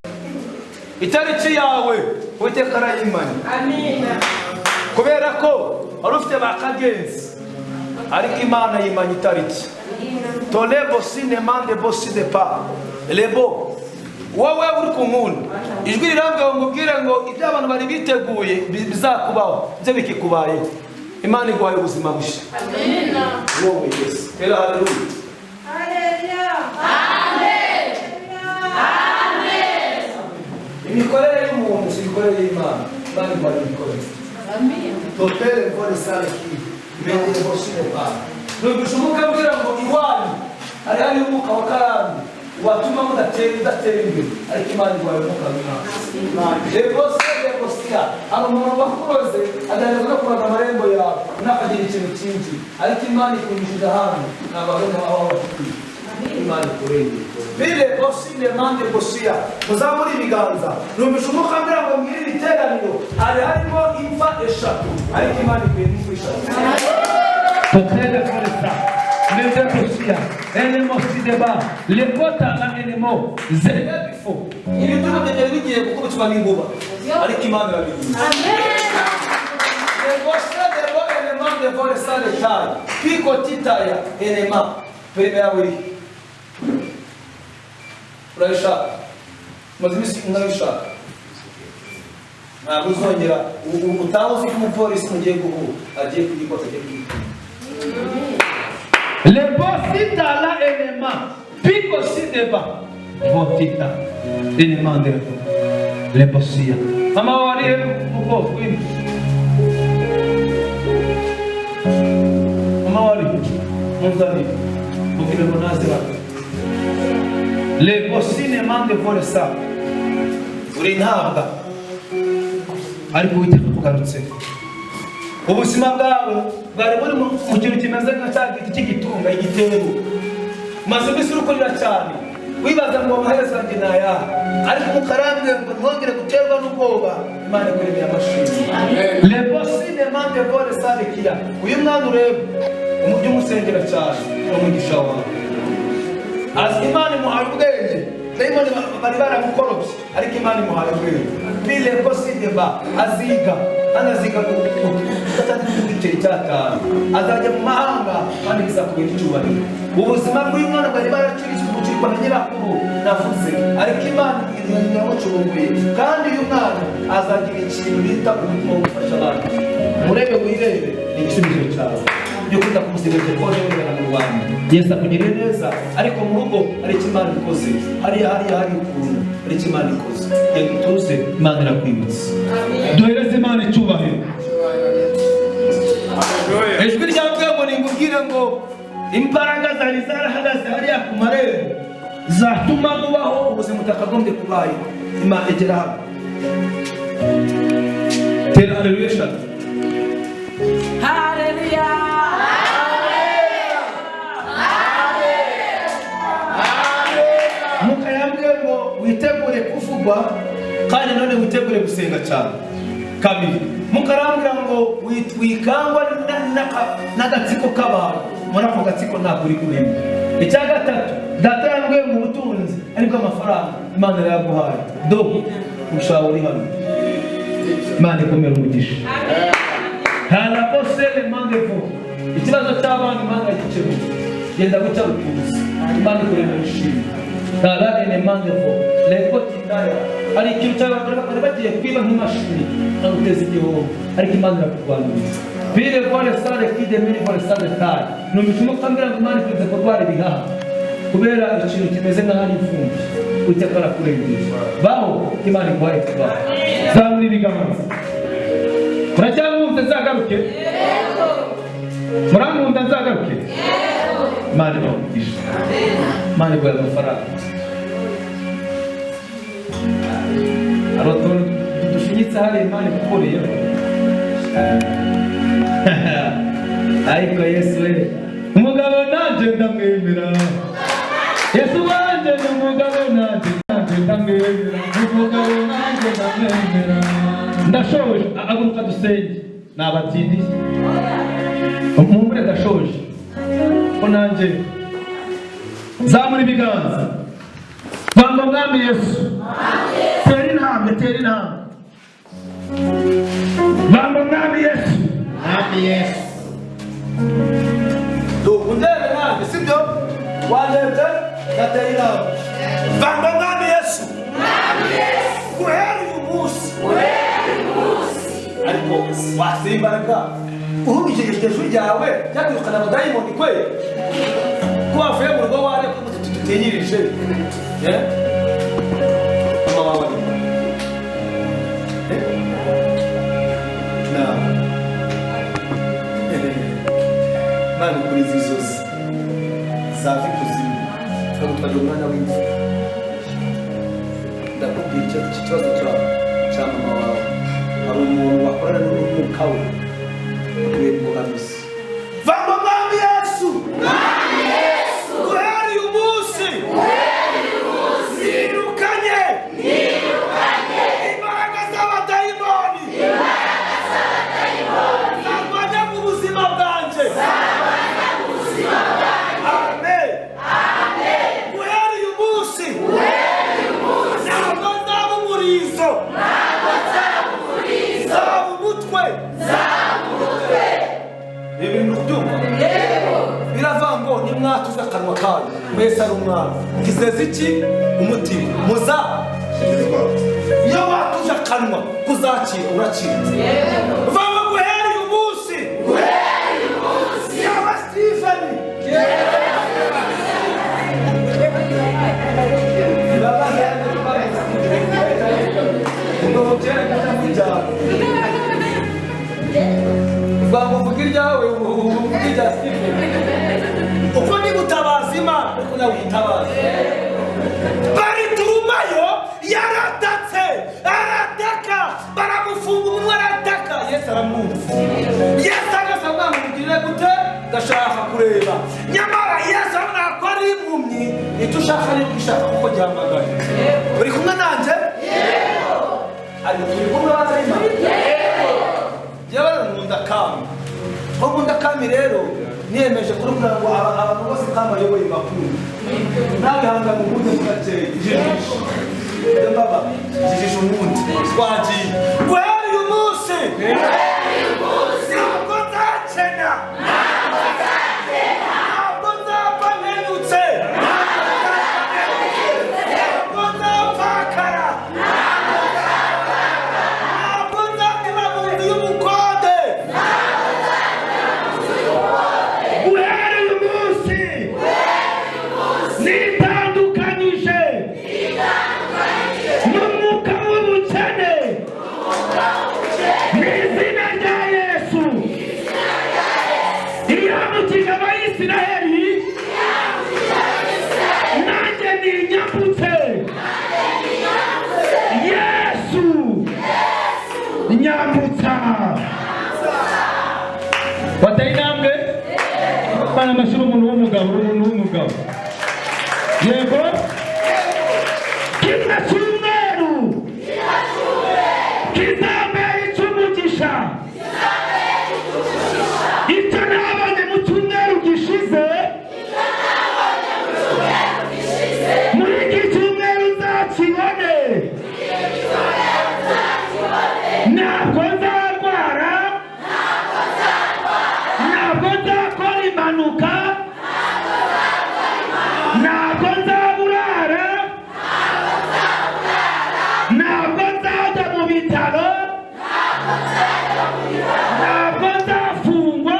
Itariki yawe Uwiteka arayimanye. Kubera ko wari ufite ba kagenzi, ariko Imana yimanye itariki. Tolebo sinemande bosi de pa lebo, wowe uri ku nkunda, ijwi rirambwira ngo ubwire ngo ibyo abantu bari biteguye bizakubaho, ibyo bikikubayeho. Imana iguhaye ubuzima bushya. Wowe Yesu, tera haleluya. Imikorere y'umuntu si imikorere y'Imana. Imana iguhaye imikorere. Topere vore sale ki mende bosi de pa. Numvise Umwuka ambwira ngo iwanyu hari hariho umwuka wa karande watuma mudatera imbere, ariko Imana iguhaye umwuka w'Imana. Rebose rebosiya, hari umuntu wakuroze agerageza no kuraga amarembo yawe ntakagira ikintu cyinshi, ariko Imana ikunyujije ahandi ntabwo ari aho bafitiye. Imana ikurengere. Bile bosi lemande bosiya, muzamure ibiganza. Numvise Umwuka ambwira ngo mbwire iri teraniro hari harimo imva eshatu, ariko Imana ikuye imva eshatu. Totele foresta lezekosia enemosideba lekota na enemo zelebifo. Ibitugu byari bigiye gukubitwa n'inkuba, ariko Imana irabirinda. Legoshe debo enema devo resale tai piko titaya enema. Perime yawe iri urayishaka, umaze iminsi unayishaka, ntabwo uzongera utaha uzi ko umupolisi mugiye guhura agiye kugikota, agiye kugikora. Lebosita la enema piko sideba votita enema ndevo lebosia. Mama wari uko kwini? Mama wari munzani mubwire ngo naze bano. Lebosine mande voresa. Uri ntabwa, ariko Uwiteka akugarutse. Ubuzima bwawe bwari buri mu kintu kimeze nka cya giti cy'igitunga, igitebo. Umaze iminsi uri kurira cyane, wibaza ngo amaherezo yanjye ni ayahe, ariko umukarambwe ngo ntwongere guterwa n'ubwoba. Imana ikuremeye amashimwe. Lebosine mande voresa rekiya. Uyu mwana ureba umujyi umusengera cyane, ni umugisha wawe. Azi Imana imuhaye ubwenge. Dayimoni bari baramukorobye, ariko Imana imuhaye ubwenge. Bile kosideba aziga kandi aziga igiceri cy'atanu, azajya mu mahanga kandi bizakubera icyubahiro. Ubuzima bw'uyu mwana bwari baracuriswe ubucurikwa na nyirakuru navuze, ariko Imana yamucunguye, kandi uyu mwana azagira ikintu bita umutima wo gufasha abandi. Murebe wirebe, ni igisubizo cyawe. Byo kwita ku musirikare telefone werekana mu Rwanda. Yesu akugiriye neza, ariko mu rugo hari icyo Imana ikoze. Hariya hariya hari ukuntu hari icyo Imana ikoze. Genda utuze, Imana irakwibutsa. Duhereze Imana icyubahiro. Ijwi ryambwiye ngo ningubwire ngo imbaraga zari zarahagaze hariya ku marembo zatuma ubaho ubuzima utakagombye kubayeho. Imana egera hano. Tera haleluya eshatu. Mwuka yambwiye ngo witegure kuvugwa kandi none witegure gusenga cyane. Kabiri, Mwuka arambwira ngo wikangwa n'agatsiko k'abantu, muri ako gatsiko ntabwo uri kurimo. Icya gatatu, data yambwiye ngo ubutunzi aribwo amafaranga Imana irayaguhaye. Do ushaka uri hano, Imana ikomera umugisha. Harabosele mandevu. Ikibazo cy'abana Imana yagikemuye. Genda guca rutuzi, Imana ikuremera ishimwe. Tararene mandevu leko tindaya. Hari ikintu cy'abantu bari bagiye kwiba nk'imashini nkaguteza igihombo, ariko Imana irakurwaniriza. Pire vore sale kide miri vore sale tayi. Numvise umwuka ambwira ngo Imana ikunze kurwara ibihaha kubera ikintu kimeze nk'aho ari ivumbi. Uwiteka arakurengera. Baho Imana iguhaye kubaho. Zamura ibiganza. Muracyamwumva nzagaruke? Murankunda nzagaruke? Imana ibahe umugisha. Imana iguhe amafaranga. Hari utuntu dushinyitse hariya Imana igukoreyeho. Ariko Yesu we, Umugabo nanjye ndamwemera. Yesu wanjye ni umugabo nanjye nanjye ndamwemera. Umugabo nanjye ndamwemera. Ndashoje, aguruka dusenge. Nabatsindiye. Mumbure ndashoje. Ko nanjye Zamura ibiganza. Banga Mwami Yesu. Tera intambwe, tera intambwe. Banga Mwami Yesu. Mwami Yesu. Undebe nanjye sibyo wandebye ndateye inama. Vanga Mwami Yesu guhera uyu munsi, ariko wasaba imbaraga uhubije iryo jwi ryawe ryakwirukana abadayimoni kwe ko wavuye mu rugo ware ko tutinyirije. Mama wawe ni na Imana ikuriza izozi zava ikuzimu zikagutwarira umwana w'imfura. Ndakubwira icyo iki kibazo cyawe cya mama wawe, hari umuntu wakorana n'umwuka we akubera imbogamizi. Vanga Mwami Yesu guhera uyu munsi nirukanye imbaraga z'abadayimoni zarwanya mu buzima bwanjye. akanwa kayo mwese ari umwana kizeza iki umutima muza iyo watuje akanwa kuzakira urakira vanga guhera uyu munsi yaba Stephen bamuvuga iryawe uvuga irya Stephen uko ndi gutabaza Imana ariko nawe uyitabaza. Bariturumayo yaratatse arataka baramufunga umunwa arataka Yesu aramwumva. Yesu agasa mugirire gute ndashaka kureba nyamara Yesu abona ko ari impumyi icyo ushaka ni ushaka kuko gihamagaye. Uri kumwe nanjye? Ari turi kumwe n'Imana. Yewe nkunda kami ko nkunda kami rero niyemeje kuri kugira ngo abantu bose kama yoboye bakuru nawe hanga mu buryo bwakeye ijisho ndababa ijisho ubundi twagiye guhera uyu munsi ntabwo nzakena ntabwo nzapfa nkenutse ntabwo nzapfakara ntabwo nzatura mu nzu y'ubukode. Guhera uyu munsi nitandukanyije n'umwuka w'ubukene mu izina rya Yesu. Iyambukije Abayisiraheli nanjye ninyambutse. Yesu nyambutsa. Wateye intambwe bana amashuri umuntu w'umugabo umuntu w'umugabo yego Kimwe cy'umweru kizambera icy'umugisha. Icyo nabonye mu cyumweru gishize muri iki cyumweru nzakibone. Ntabwo nzarwara ntabwo nzakora impanuka ntabwo nzaburara ntabwo nzajya mu bitaro ntabwo nzafungwa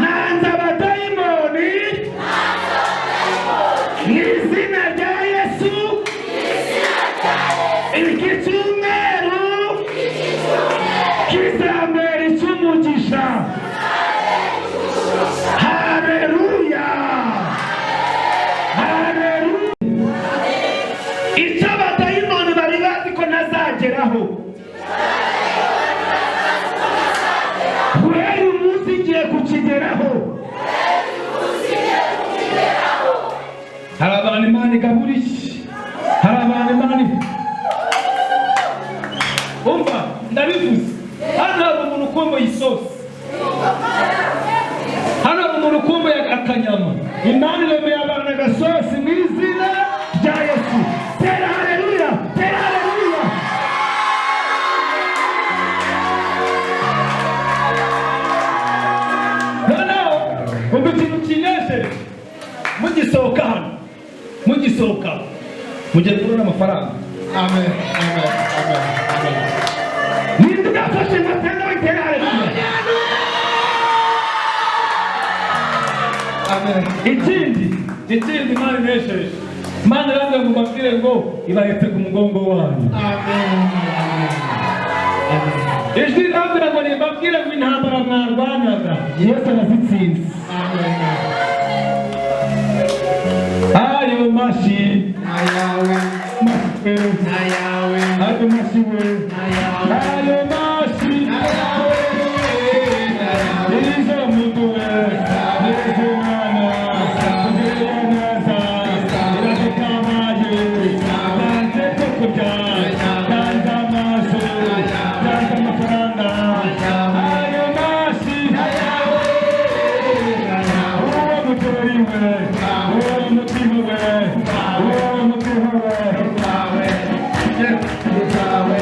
nanze abadayimoni mu izina rya Yesu. Iki cyumweru kizambera icy'umugisha. Haleluya, haleluya. Icyo abadayimoni bari bazi ko ntazageraho guhera uyu munsi ngiye kukigeraho. Hari abantu Imana igaburiye hari abantu Imana umva ndabivuze hano hari umuntu ukumbuye isosi hano hari umuntu ukumbuye akanyama Imana iremeye abantu agasosi mu izina rya Yesu. Tera haleluya, tera haleluya. Noneho umva ikintu kinejeje mugisohoka hano mugisohoka mugiye kubona amafaranga. Amen, amen, amen, amen. Ninde udafashe ngo atende witera haleluya. Amen. Ikindi Imana inesheje Imana irambwira ngo mbabwire ngo ibahetse ku mugongo wanyu. Amen. Amen. Ijwi rirambwira ngo nimbabwire ngo intambara mwarwanaga Yesu arazitsinze. Amen. Ayo mashi Ayawe, ayawe, ayo mashi we ayo mashi ayawe, izo muntu we nizo mwana kugirira neza iradukamaye tanze byo kurya tanze amaso tanze amafaranga ayo mashi uwo mutori we uwo mutima we uwo mutima we. ayawe.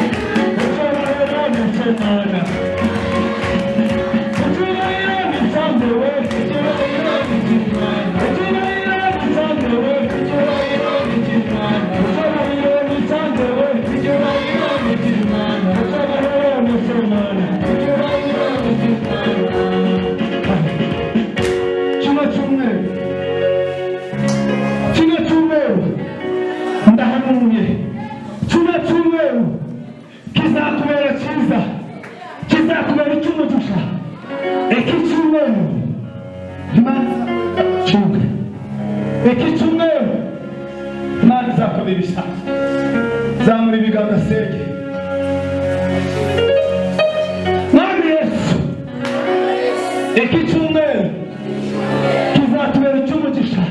Icyubahiro ni icy'Imana. Icyubahiro ni icyambewe, icyubahiro ni icy'Imana. Icyubahiro ni icyambewe, icyubahiro ni icy'Imana. Icyubahiro ni icyambewe, icyubahiro ni icy'Imana. Icyubahiro ni icy'Imana. Icyubahiro ni icy'Imana. Kino cyumweru, kino cyumweru ndahanuye, kino cyumweru kizakubera cyiza, kizakubera icy'umugisha. Iki cyumweru Imana cyumwe, iki cyumweru Imana izakora ibishya. Zamura ibiganza senge. Mwami Yesu, iki cyumweru kizatubera icy'umugisha.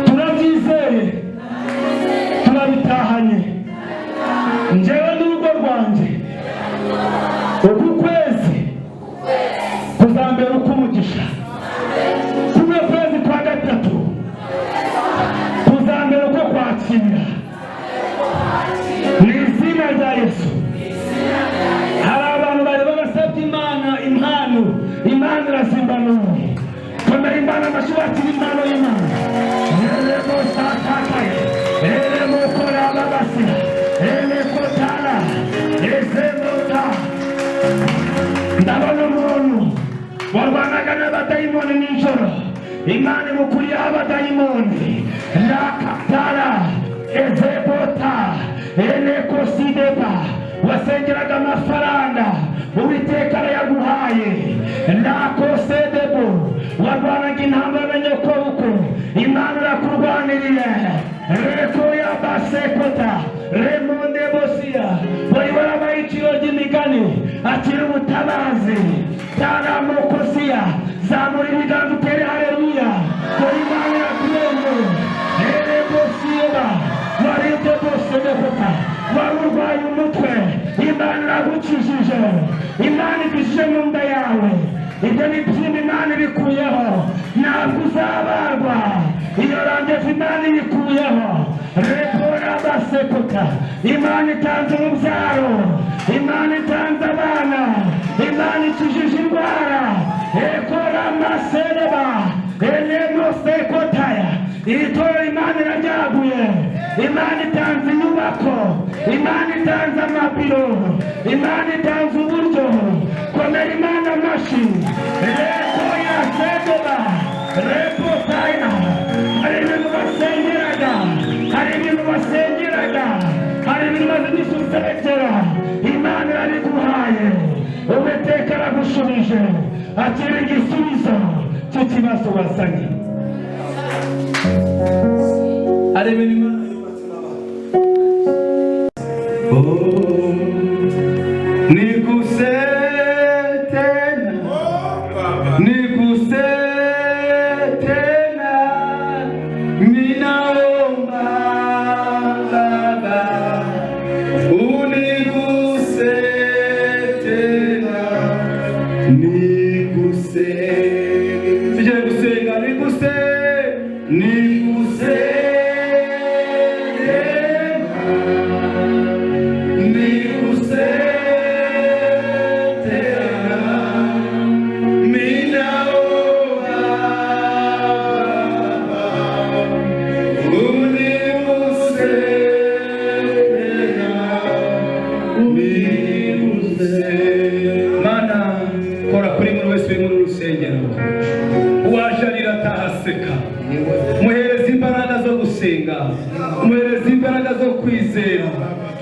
Turabyizeye, turabitahanye. Njyewe n'urugo rwanjye, uku kwezi kuzambera uk'umugisha. Kuno kwezi kwa gatatu kuzambera uko kwakira mu izina rya Yesu. Hari abantu bari barasabye Imana impano, Imana irazimbanuye. Komera Imana amashyi, wakira impano y'Imana. Eremo satakaye, eremo korababasi, elekotara, ezemota. Ndabona umuntu warwanaga n'abadayimoni nijoro, Imana imukuriyeho abadayimoni. Rakatara ezebota elekosideba. Wasengeraga amafaranga, Uwiteka arayaguhaye. Nakosedebo. Warwanaga intambara na nyokobukwe, Imana irakurwaniriye. Reko yabasekota remondebosiya. Wari warabaye iciro ry'imigani, akira ubutabazi. Taramokosiya. Zamura ibiganza utere haleluya, dore Imana irakurengeye. Erebosiyeba waribye bose dekota. Wari urwaye umutwe, Imana iragukijije. Imana igishije mu nda yawe ibyo ni byimba, Imana ibikuyeho. Ntabwo uzabarwa iyo randevu, Imana ibikuyeho. Rekora basekota. Imana itanze urubyaro, Imana itanze abana, Imana ikijije indwara. Ekora masereba enemosekotaya. Iri torero Imana iraryaguye. Imana itanze inyubako, Imana itanze amabiro, Imana itanze uburyo. Komera Imana amashyi. Reko yasedeba repotaya. Hari ibintu basengeraga, hari ibintu basengeraga, hari ibintu maze iminsi usengera, Imana irabiguhaye. Uwiteka aragushubije. Akira igisubizo cy'ikibazo wazanye. Hari ibintu Imana yubatse n'abantu. Oh, niguse tena, niguse tena, ninaomba Baba, uniguse tena, niguse. Tujye gusenga, niguse, niguse tena. Niguse tena, minaomba Baba, uniguse tena, niguse. Mana, kora kuri buri wese uri muri uru rusengero. Uwaje arira atahaseka, muhereza imbaraga zo gusenga, muhereza imbaraga zo kwizera,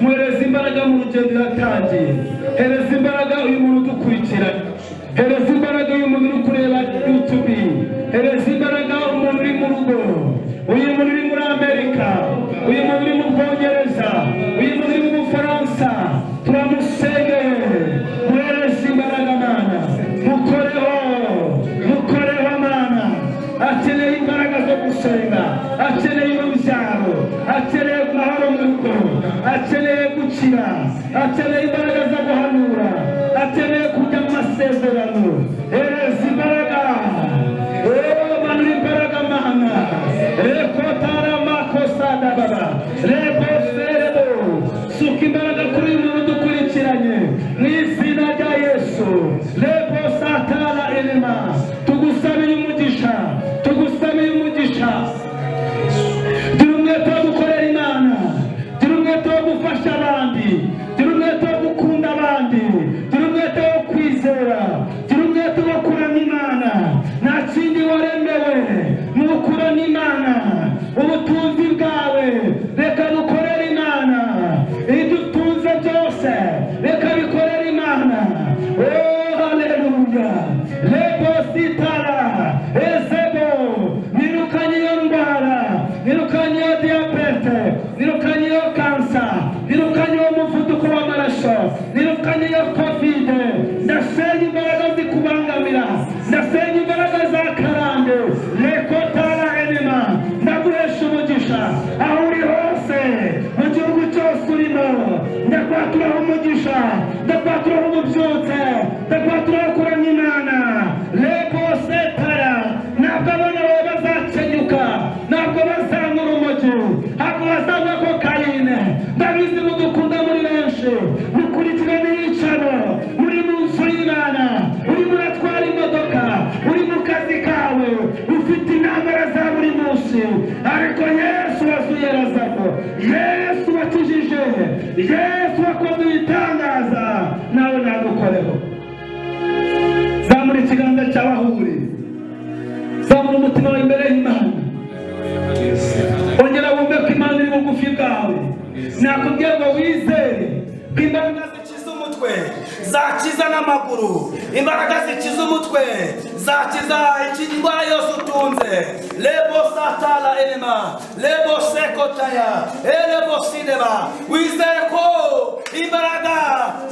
muhereza imbaraga mu rugendo yatangiye. Hereza imbaraga uyu muntu udukurikiranye, hereza imbaraga uyu muntu uri kureba YouTube, hereza imbaraga umuntu uri mu rugo, uyu muntu uri muri Amerika, uyu muntu uri mu Bwongereza, uyu muntu uri mu Bufaransa. Turamusengeye, muhereza imbaraga Mana, mukoreho, mukoreho Mana. Akeneye imbaraga zo gusenga, akeneye urubyaro, akeneye amahoro mu rugo, akeneye gukira, akeneye imbaraga zo guhanura, akeneye kujya mu masezerano. Hereza imbaraga, manura imbaraga Mana. Rekotara makosa dababa rebo. Lebositara ezebo, nirukanye iyo ndwara, nirukanye iyo diyabete, nirukanye iyo kansa, nirukanye uwo muvuduko w'amaraso, nirukanye iyo COVID. Ndasenya imbaraga zikubangamira, ndasenya imbaraga za karande lekotara enema. Ndaguhesha umugisha aho uri hose, mu gihugu cyose urimo. Ndakwaturaho umugisha, ndakwaturaho ububyutse, ndakwaturaho kuramya Imana. Lebosetara, ntabwo abana bawe bazakenyuka, ntabwo bazanywa urumogi, ntabwo bazanywa kokayine. Ndabizi mudukunda muri benshi, mukurikirana iyicano muri mu nzu y'Imana, urimo uratwara imodoka, uri mu kazi kawe, ufite intambara za buri munsi, ariko Yesu wazuye Lazaro, Yesu wakijije, Yesu wakoze ibitangaza, nawe nagukoreho. Zamura ikiganza cyawe aho uri, zamura umutima wawe imbere y'Imana, ongera wumve ko Imana iri bugufi bwawe. Nakubwiye ngo wizere ko imbaraga zikiza umutwe zakiza n'amaguru, imbaraga zikiza umutwe zakiza indwara yose utunze. Lebo satala enema lebo sekotaya elebo sinema. Wizere ko imbaraga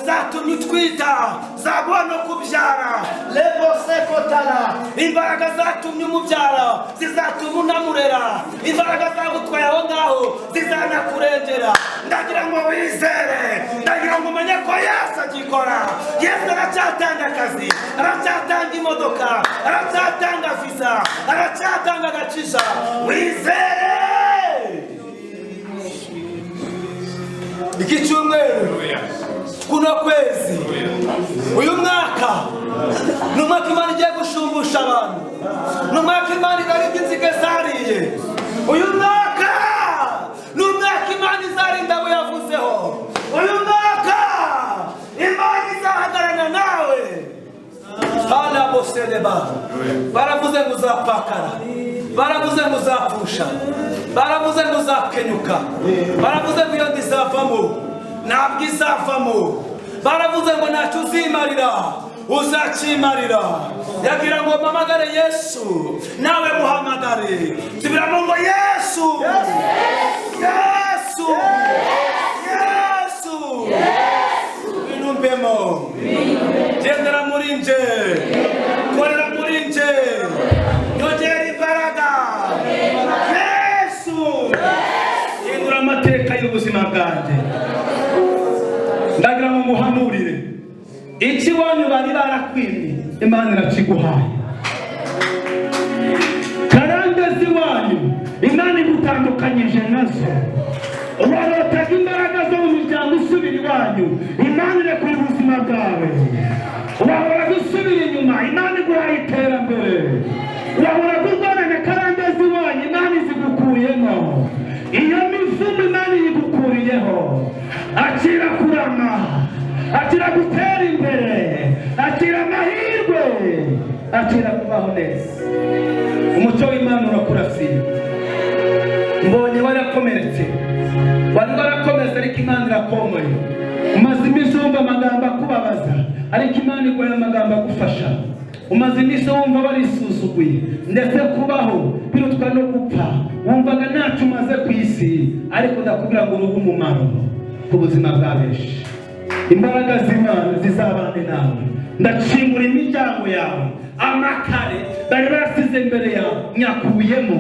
zatumye utwita zaguha no kubyara. Lebo sekotara, imbaraga zatumye umubyara zizatuma unamurera, imbaraga zagutwaye aho ngaho zizanakurengera. Ndagira ngo wizere, ndagira ngo umenye ko Yesu agikora. Yesu aracyatanga akazi, aracyatanga imodoka, aracyatanga visa, aracyatanga agakiza. Wizere. Iki cyumweru, kuno kwezi, uyu mwaka ni umwaka Imana igiye gushumbusha abantu, ni umwaka Imana igaribye inzige zariye. Uyu mwaka ni umwaka Imana izarinda abo yavuzeho. Uyu mwaka Imana izahagarana nawe. Hanabosedeba, baravuze ngo uzapfakara, baravuze ngo uzapfusha, baravuze ngo uzakenyuka, baravuze ngo iyo nda izavamo, ntabwo izavamo, baravuze ngo ntacyo uzimarira, uzakimarira. Yagira ngo mpamagare Yesu, nawe muhamagare. Subiramo ngo Yesu, Yesu, Yesu, binumbemo, gendera muri nje, korera muri nje, nyongera imbaraga. Yesu, Hindura amateka y'ubuzima bwanjye. Ndagira ngo nguhanurire, icyo iwanyu bari barakwimye, Imana irakiguhaye. Karande z'iwanyu Imana igutandukanyije nazo. Warotaga imbaraga zo mu miryango usubira iwanyu, Imana irekuye ubuzima bwawe. Wahoraga usubira inyuma, Imana iguhaye iterambere. Wahoraga urwana na karande z'iwanyu, Imana izigukuyemo. Iyo mivumo Imana iyigukuriyeho. Akira kurama, akira gutera imbere, akira amahirwe, akira kubaho neza. Umucyo w'Imana urakurasiye. Mbonye warakomeretse, wari warakomeretse, ariko Imana irakomoye. Umaze iminsi wumva amagambo akubabaza, ariko Imana iguhaye amagambo agufasha. Umaze iminsi wumva warisuzuguye, ndetse kubaho birutwa no gupfa, wumvaga ntacyo umaze ku isi, ariko ndakubwira ngo uruhe umumaro ku buzima bwa benshi. Imbaraga z'Imana zizabane nawe. Ndakingura imiryango yawe, amakare bari basize imbere yawe nyakuyemo,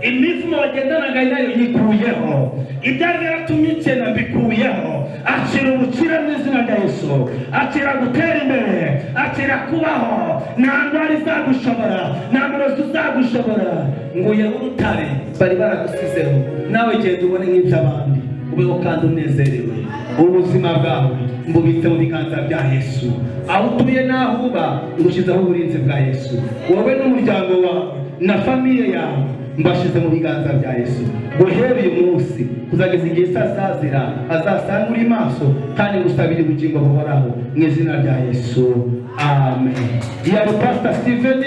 imivumo wagendanaga nayo yikuyeho, ibyari byaratumye ukena mbikuyeho. Akira ubukire mu izina rya Yesu, akira gutera imbere, akira kubaho. Nta ndwara izagushobora, nta murozi uzagushobora. Nguyeho urutare bari baragusizeho, nawe genda ubone nk'iby'abandi, ubeho kandi unezerewe. Ubuzima bwawe mbubitse mu biganza bya Yesu. Aho utuye n'aho uba, ngushyizeho uburinzi bwa Yesu. Wowe n'umuryango wawe na famille yawe mbashyize mu biganza bya Yesu. Guhera uyu munsi kuzageza igihe isi azazira, azasanga uri maso, kandi ngusabire ubugingo buhoraho mu izina rya Yesu, amen. Yari Pastor Steven,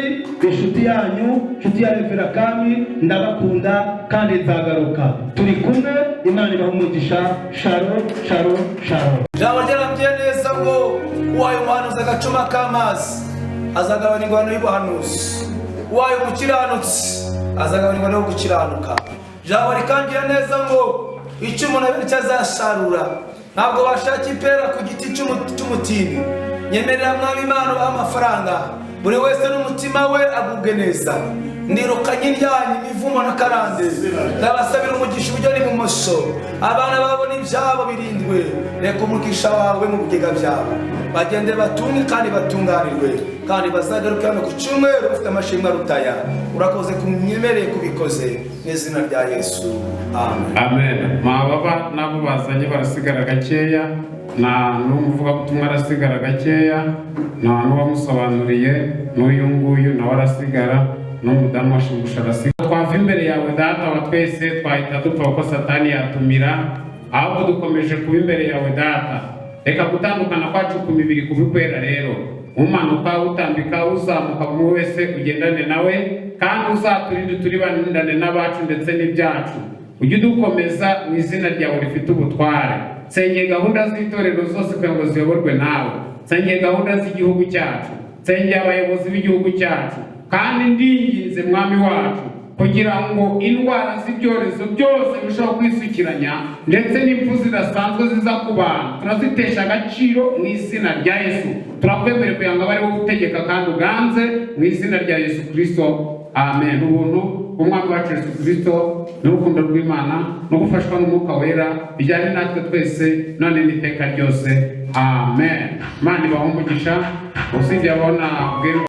inshuti yanyu, inshuti ya Revera Kami. Ndabakunda kandi nzagaruka, turi kumwe. Imana ibaha umugisha. Shalom, shalom, shalom. Ijambo ryarambwiye neza ngo uwaye umuhanuzi agacuma k'amazi. Azagabana ingwano y'ubuhanuzi. Uwaye umukiranutsi azagabana ingwano yo gukiranuka. Ijambo rikangira neza ngo icyo umuntu abera icyo azasarura. Ntabwo bashaka ipera ku giti cy'umutini. Nyemerera, Mwami Imana, ubahe amafaranga, buri wese n'umutima we agubwe neza. Nirukanye indyanyi, imivumo na karande. Ndabasabira umugisha uburyo n'ibumoso. Abana babo n'ibyabo birindwe. Reka umugisha wawe mu bigega byabo, bagende batunge kandi batunganirwe, kandi bazagaruke hano ku cyumweru bafite amashimwe arutaya. Urakoze kumyemereye kubikoze mu izina rya Yesu, amen. Amen. Mababa nabo bazanye barasigara gakeya, nta n'umuvugabutumwa arasigara gakeya, nta n'uwamusobanuriye, n'uyu nguyu nawe arasigara, n'umudamu washingusha arasigara. Twava imbere yawe, Data wa twese, twahita dupfa kuko Satani yatumira. Ahubwo dukomeje kuba imbere yawe, Data. Reka gutandukana kwacu ku mibiri kubikwera. Rero umanuka, utambika, uzamuka, buri wese ugendane nawe, kandi uzaturinde turibanirane n'abacu ndetse n'ibyacu. Ujye udukomeza mu izina ryawe rifite ubutware. Nsengeye gahunda z'itorero zose kugira ngo ziyoborwe nawe. Nsengeye gahunda z'igihugu cyacu, nsengeye abayobozi b'igihugu cyacu, kandi ndinginze, Mwami wacu, kugira ngo indwara z'ibyorezo byose birushaho kwisukiranya ndetse n'impfu zidasanzwe ziza ku bantu, turazitesha agaciro mu izina rya Yesu. Turakwemerera kugira ngo abe ari wowe utegeka kandi uganze, mu izina rya Yesu Kirisito, amen. Ubuntu bw'Umwami wacu Yesu Kirisito n'urukundo rw'Imana no gufashwa n'Umwuka Wera bijyane natwe twese none n'iteka ryose, amen. Imana ibahe umugisha. Usibye abona bwe.